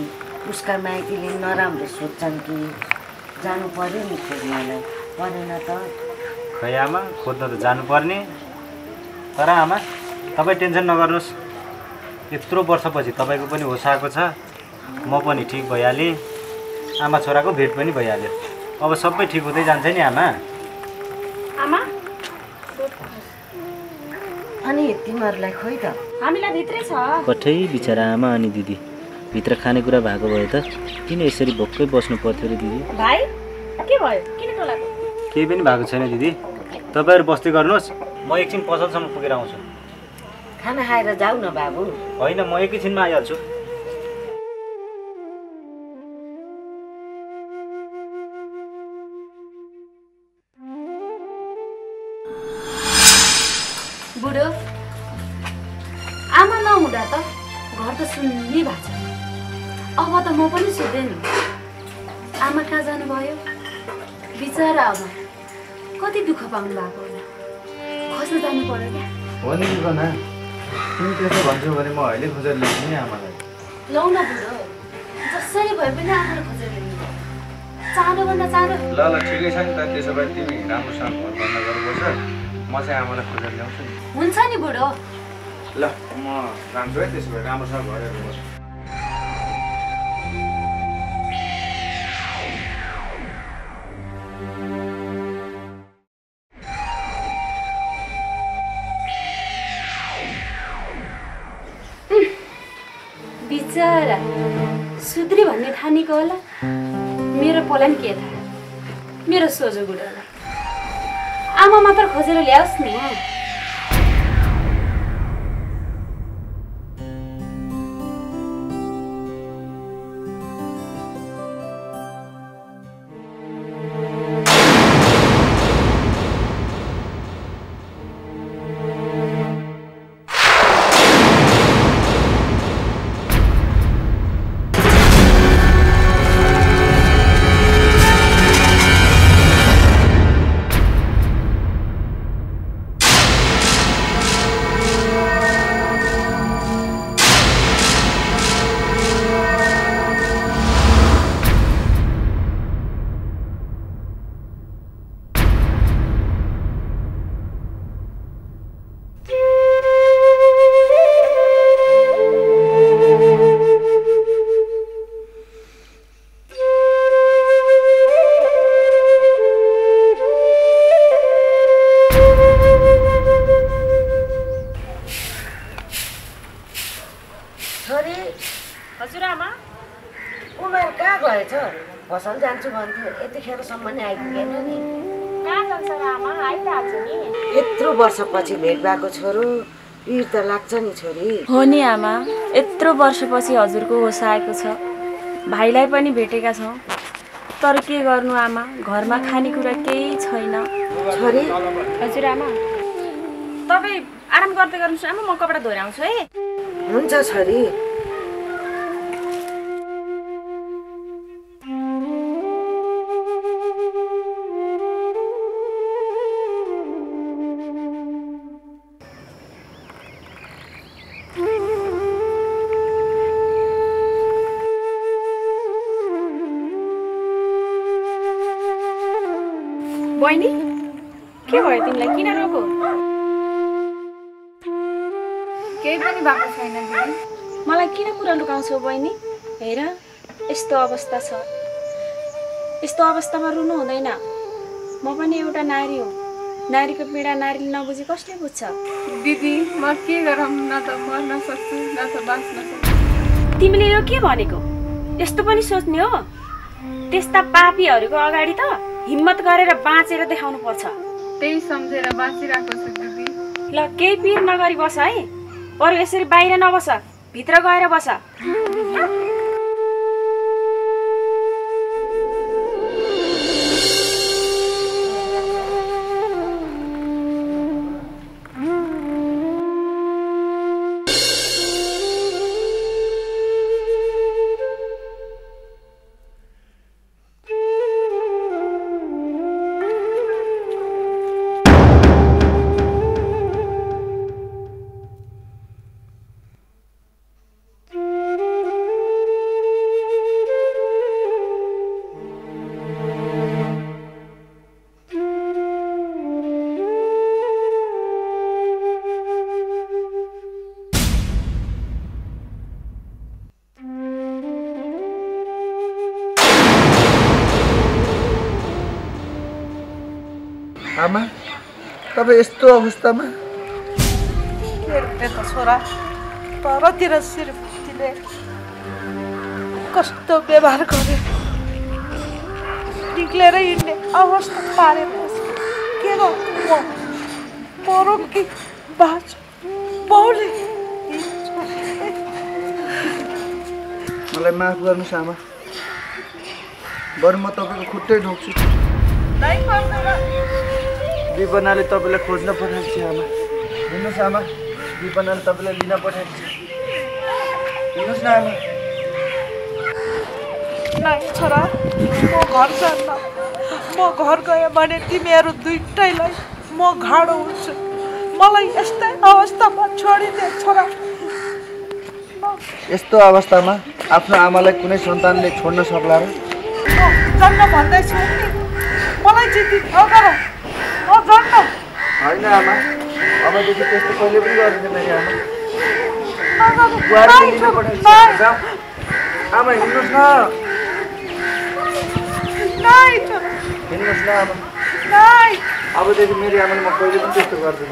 उसका माइतीले नराम्रो सोध्छन् कि जानु पर्यो नि खोज्नलाई, परेन त? खै आमा, खोज्न त जानुपर्ने। तर आमा तपाईँ टेन्सन नगर्नुहोस्, यत्रो वर्षपछि तपाईँको पनि होस आएको छ, म पनि ठिक भइहालेँ, आमा छोराको भेट पनि भइहाल्यो। अब सबै ठिक हुँदै जान्छ नि आमा। आमा अनि तिमीहरूलाई खोइ त? हामीलाई भित्रै छ। कठै बिचरा आमा अनि दिदी भित्र खानेकुरा भएको भए त किन यसरी भोकै बस्नु पर्थ्यो र दिदी? भाइ के भयो, किन टोलाको? केही पनि भएको छैन दिदी, तपाईँहरू बस्दै गर्नुहोस्, म एकछिन पसलसम्म पुगेर आउँछु। खाना खाएर जाऊ न बाबु। होइन, म एकैछिनमा आइहाल्छु। बुढो आमा नहुँदा त घर त सुन्नी भएको छ। अब त म पनि सुत्दैन। आमा कहाँ जानुभयो बिचरा? अब कति दुःख पाउनु भएको होला, खोज्न जानु पर्यो क्या। हो नि बना, तिमी त्यसो भन्छौ भने म अहिले खोजेर ल्याउँछु नि आमालाई। लौ न बुढो, जसरी भए पनि आमालाई खोजेर ल्याउनु, चाँडोभन्दा चाँडो। ल ल ठिकै छ नि त। त्यसो भए तिमी राम्रोसँग घर बन्द गर्नुपर्छ, म चाहिँ आमालाई खोजेर ल्याउँछु नि। हुन्छ नि बुढो। ल म जान्छु है, त्यसो भए राम्रोसँग घरेर बस्छु। बिचरा सुध्री भन्ने ठानेको होला, मेरो पोलान के थाहा। मेरो सोझो बुढोलाई आमा मात्र खोजेर ल्याओस् नि। पसल जान्छु भन्थ्यो, यतिखेरसम्म नि आइपुगेन नि। कहाँ जान्छ र आमा, आइहाल्छ नि। यत्रो वर्षपछि भेट भएको छोरो पिर त लाग्छ नि छोरी। हो नि आमा, यत्रो वर्षपछि हजुरको होस आएको छ। भाइलाई पनि भेटेका छौँ, तर के गर्नु आमा, घरमा खानेकुरा केही छैन। छोरी। हजुर आमा, तपाईँ आराम गर्दै गर्नुहोस् आमा, म कपडा धोएर आउँछु है। हुन्छ छोरी। बहिनी, के भयो तिमीलाई? किन रोको? केही पनि भएको छैन दिदी। मलाई किन कुरा लुकाउँछौ बहिनी? हेर, यस्तो अवस्था छ। यस्तो अवस्थामा रुनु हुँदैन। म पनि एउटा नारी हो। नारीको पीडा नारीले नबुझी कसले बुझ्छ? दिदी, म के गरौँ? न त मर्न सक्छु न त बाँच्न सक्छु। तिमीले यो के भनेको? यस्तो पनि सोच्ने हो? त्यस्ता पापीहरूको अगाडि त हिम्मत गरेर बाँचेर देखाउनु पर्छ। त्यही सम्झेर बाँचिरहेको छु दिदी। ल, केही पिर नगरी बस है। बरु यसरी बाहिर नबस, भित्र गएर बस। आमा, तपाईँ यस्तो अवस्थामा? के रे त छोरा, परतिर श्रीमतीले कस्तो व्यवहार गरे, निक्लेर हिँड्ने अवस्था पारेर के गर्नु? मरौँ कि बाँचौँ? बाउले मलाई माफ गर्नुहोस् आमा, बरु म तपाईँको खुट्टै ढोक्छु। विपनाले तपाईँलाई खोज्न पठाएको छ आमा। हिँड्नुहोस् आमा, विपनाले तपाईँलाई लिन पठाएको छ। हिँड्नुहोस् न आमा। नाइ छोरा, म घर जान्न। म घर गएँ भने तिमीहरू दुइटैलाई म घाडो हुन्छु। मलाई यस्तै अवस्थामा छोडिदे छोरा। यस्तो अवस्थामा आफ्नो आमालाई कुनै सन्तानले छोड्न सक्ला र? जान्न भन्दैछु नि, मलाई जिद्दी नगर। म जान्न। होइन आमा, अबदेखि त्यस्तो कहिले पनि गर्दैन मेरो आमा। आमा हिँड्नुहोस् न। हिँड्नुहोस् न आमा। अबदेखि मेरो आमाले म कहिले पनि त्यस्तो गर्दैन।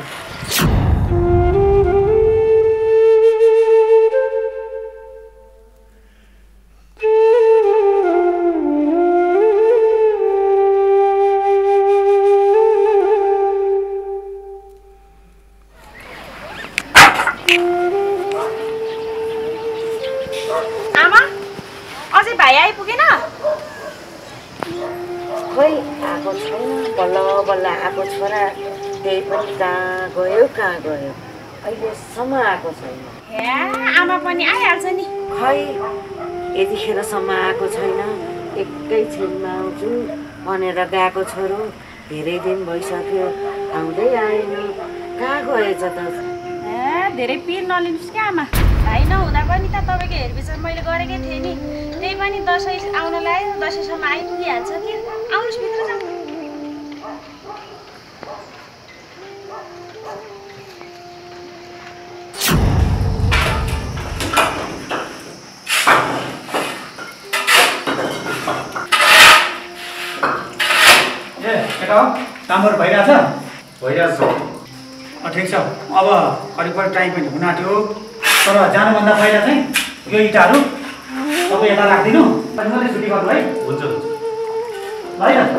खोइ आएको छैन, बल्ल बल्ल आएको छोरा, त्यही पनि कहाँ गयो अहिलेसम्म आएको छैन। आमा पनि आइहाल्छ नि। खै यतिखेरसम्म आएको छैन। एकैछिनमा आउँछु भनेर गएको छोरो धेरै दिन भइसक्यो, आउँदै आएन। कहाँ गएछ त? धेरै पिर नलिनुहोस् क्या आमा। भाइ नहुँदा पनि त तपाईँको हेरविचार मैले गरेकै थिएँ नि। त्यही पनि दसैँ आउन लाग्यो, दसैँसम्म आइपुगिहाल्छ कि। आउनुहोस् भित्र जाउँ। केटा हो, कामहरू भइरहेछ? भइरहेछ। ठिक छ, अब करिब टाइम पनि हुन आँट्यो। तर जानुभन्दा पहिला चाहिँ यो इँटाहरू तपाईँ यता राखिदिनु, अनि मात्रै छुट्टी गर्नु है। हुन्छ हुन्छ। ल है त।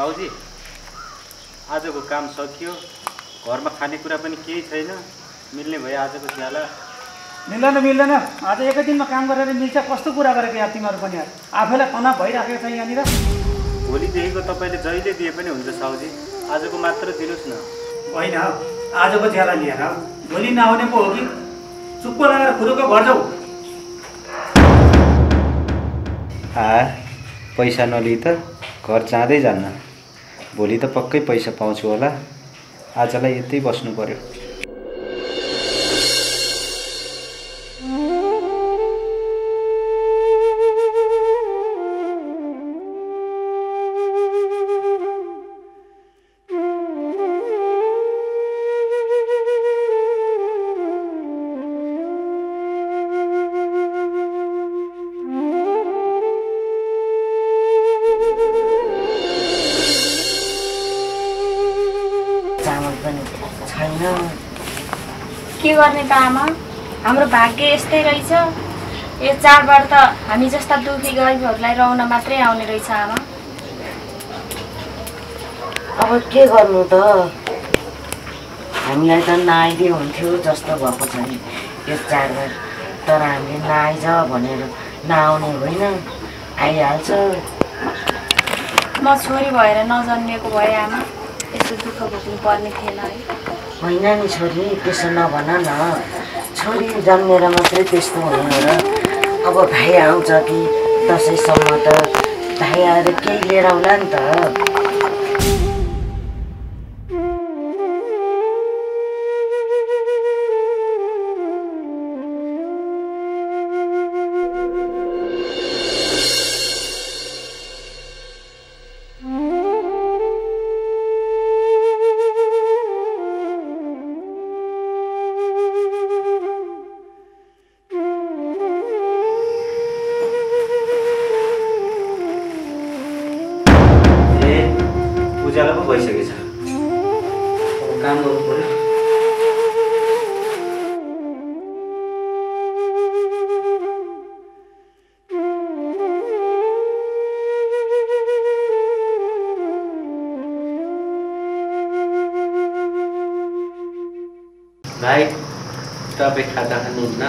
साउजी आजको काम सकियो, घरमा खानेकुरा पनि केही छैन, मिल्ने भयो आजको स्याला। मिल्दैन आज एकै दिनमा काम गरेर मिल्छ कस्तो कुरा गरेको यार तिमीहरू पनि यार आफैलाई तनाव भइराखेको छ यहाँनिर। भोलिदेखिको तपाईँले जहिले दिए पनि हुन्छ साउजी, आजको मात्र दिनुहोस् न। होइन आजको ज्याला लिएर भोलि नआउने पो हो कि चुप्प लगाएर खुरुको घर जाऊ। पैसा नलिई त घर जाँदै जान्न, भोलि त पक्कै पैसा पाउँछु होला, आजलाई यतै बस्नु पर्यो। के गर्ने त आमा, हाम्रो भाग्य यस्तै रहेछ। यो चाडबाड त हामी जस्ता दुखी गरिबहरूलाई रहन मात्रै आउने रहेछ आमा। अब के गर्नु त, हामीलाई त नआइदिए हुन्थ्यो जस्तो भएको छ नि यो चाडबाड, तर हामीले नआइज भनेर नआउने होइन, आइहाल्छ। म छोरी भएर नजन्मिएको भए आमा यस्तो दुःख भोग्नु पर्ने थिएन है। होइन नि छोरी, त्यसो नभन न, छोरी जन्मेर मात्रै त्यस्तो हुने हो र। अब भाइ आउँछ कि दसैँसम्म त भाइ आएर केही लिएर आउला नि त। उज्यालो पो भइसकेछ, अब काम गर्नु पर्यो। भाइ तपाईँ खाता खानुहुन्न?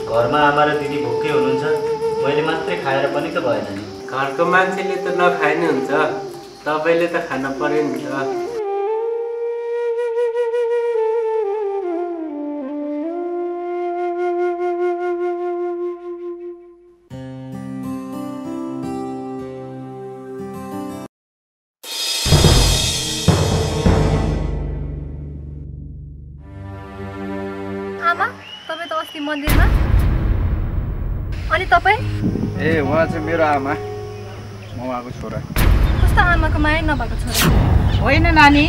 घरमा आमा र दिदी भोकै हुनुहुन्छ, मैले मात्रै खाएर पनि त भएन नि। घरको मान्छेले त नखाए नि हुन्छ, तपाईँले त खान पर्यो नि त। आमा, तपाईँ त अस्ति मन्दिरमा, अनि तपाईँ? ए उहाँ चाहिँ मेरो आमा, म उहाँको छोरा। कस्तो आमाको माया नभएको छोरा? होइन नानी,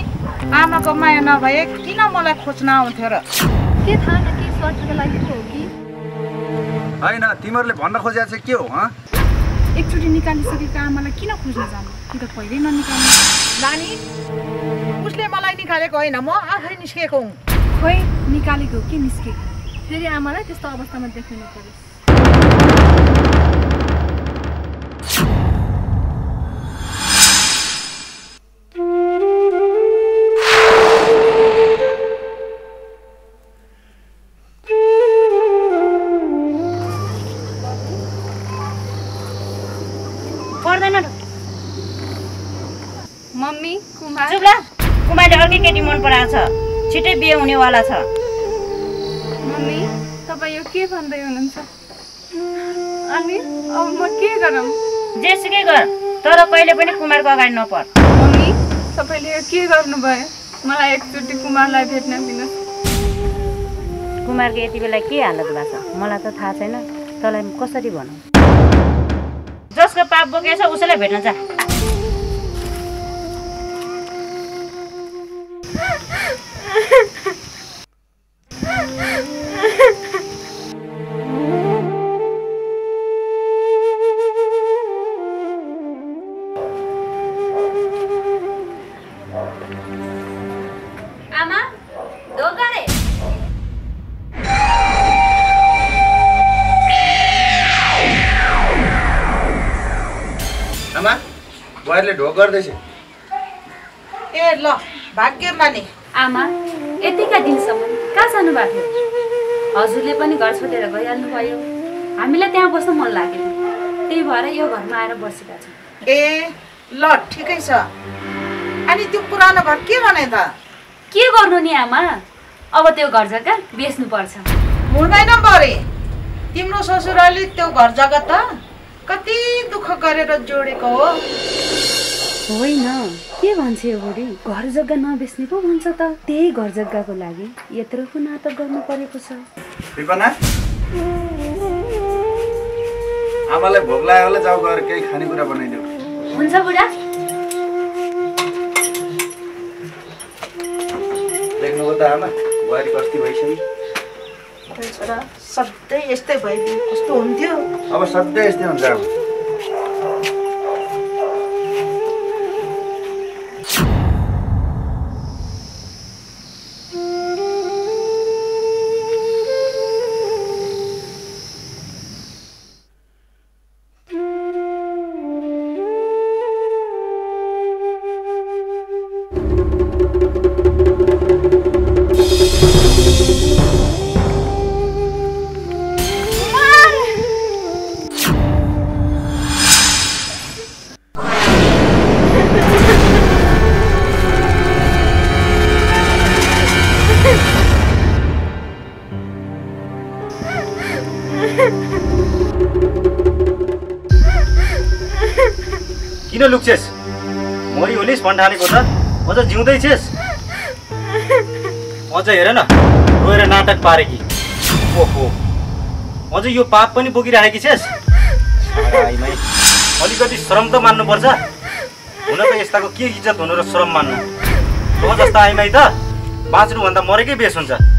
आमाको माया नभए किन मलाई खोज्न आउँथ्यो र? के थाहा न, के स्वार्थको लागि हो कि? होइन, तिमीहरूले भन्न खोजेको चाहिँ के हो? एकचोटि निकालिसकेको आमालाई किन खोज्न जानु, कि त पहिल्यै ननिकाल्नु। नानी, उसले मलाई निकालेको होइन, म आफै निस्केको हुँ। खोइ निकालेको के निस्केको, फेरि आमालाई त्यस्तो अवस्थामा देख्नु नपरोस्। मम्मी, कुमार। चुप ल, कुमारले अर्कै केटी मन पराएको छ, छिटै बिहे हुनेवाला छ। मम्मी, तपाईँ यो के भन्दै हुनुहुन्छ? अनि अब म के गरौँ? जेसुकै गर, तर कहिले पनि कुमारको अगाडि नपर। मम्मी, तपाईँले यो के गर्नुभयो? मलाई एकचोटि कुमारलाई भेट्न दिनुहोस्। कुमारको यति बेला के हालत भएको छ मलाई त थाहा छैन, तँलाई कसरी भनौँ? जसको पाप बोकेछ उसैलाई भेट्न जा। आमा, धोका रे। आमा, बुहारीले ढोक गर्दैछ। ए ल भाग्य माने आमा यतिका दिनसम्म कहाँ जानु भएको थियो? हजुरले पनि घर छोडेर गइहाल्नु भयो। हामीलाई त्यहाँ बस्न मन लागेन, त्यही भएर यो घरमा आएर बसेका छौँ। ए ल ठिकै छ। अनि त्यो पुरानो घर के भने त? के गर्नु नि आमा, अब त्यो घर जग्गा बेच्नुपर्छ। हुँदैन बरे, तिम्रो ससुराले त्यो घर जग्गा त कति दुःख गरेर जोडेको हो। होइन, के भन्छ यो बुढी? घर जग्गा नबेच्ने पो भन्छ त। त्यही घर जग्गाको लागि यत्रो पो नाटक गर्नु परेको छ। विपना आमालाई भोक लाग्यो होला, जाऊ गएर केही खानेकुरा बनाइदेऊ। हुन्छ बुढा। देख्नुभयो त आमा, बुहारी कस्ती भइसक्यो। छोरा सधैँ यस्तै भइदियो कस्तो हुन्थ्यो। अब सधैँ यस्तै हुन्छ। अब किन लुक्छेस? मरि होलिस भन्ठानेको त अझ जिउँदै छेस? अझ हेर न, रोएर नाटक पारेकी। ओहो, अझ यो पाप पनि बोकिराखेकी छेस? आइमाई, अलिकति शरम त मान्नुपर्छ। हुन त यस्ताको के इज्जत हुनु र शरम मान्नु? त जस्ता आइमाई त बाँच्नुभन्दा मरेकै बेस हुन्छ।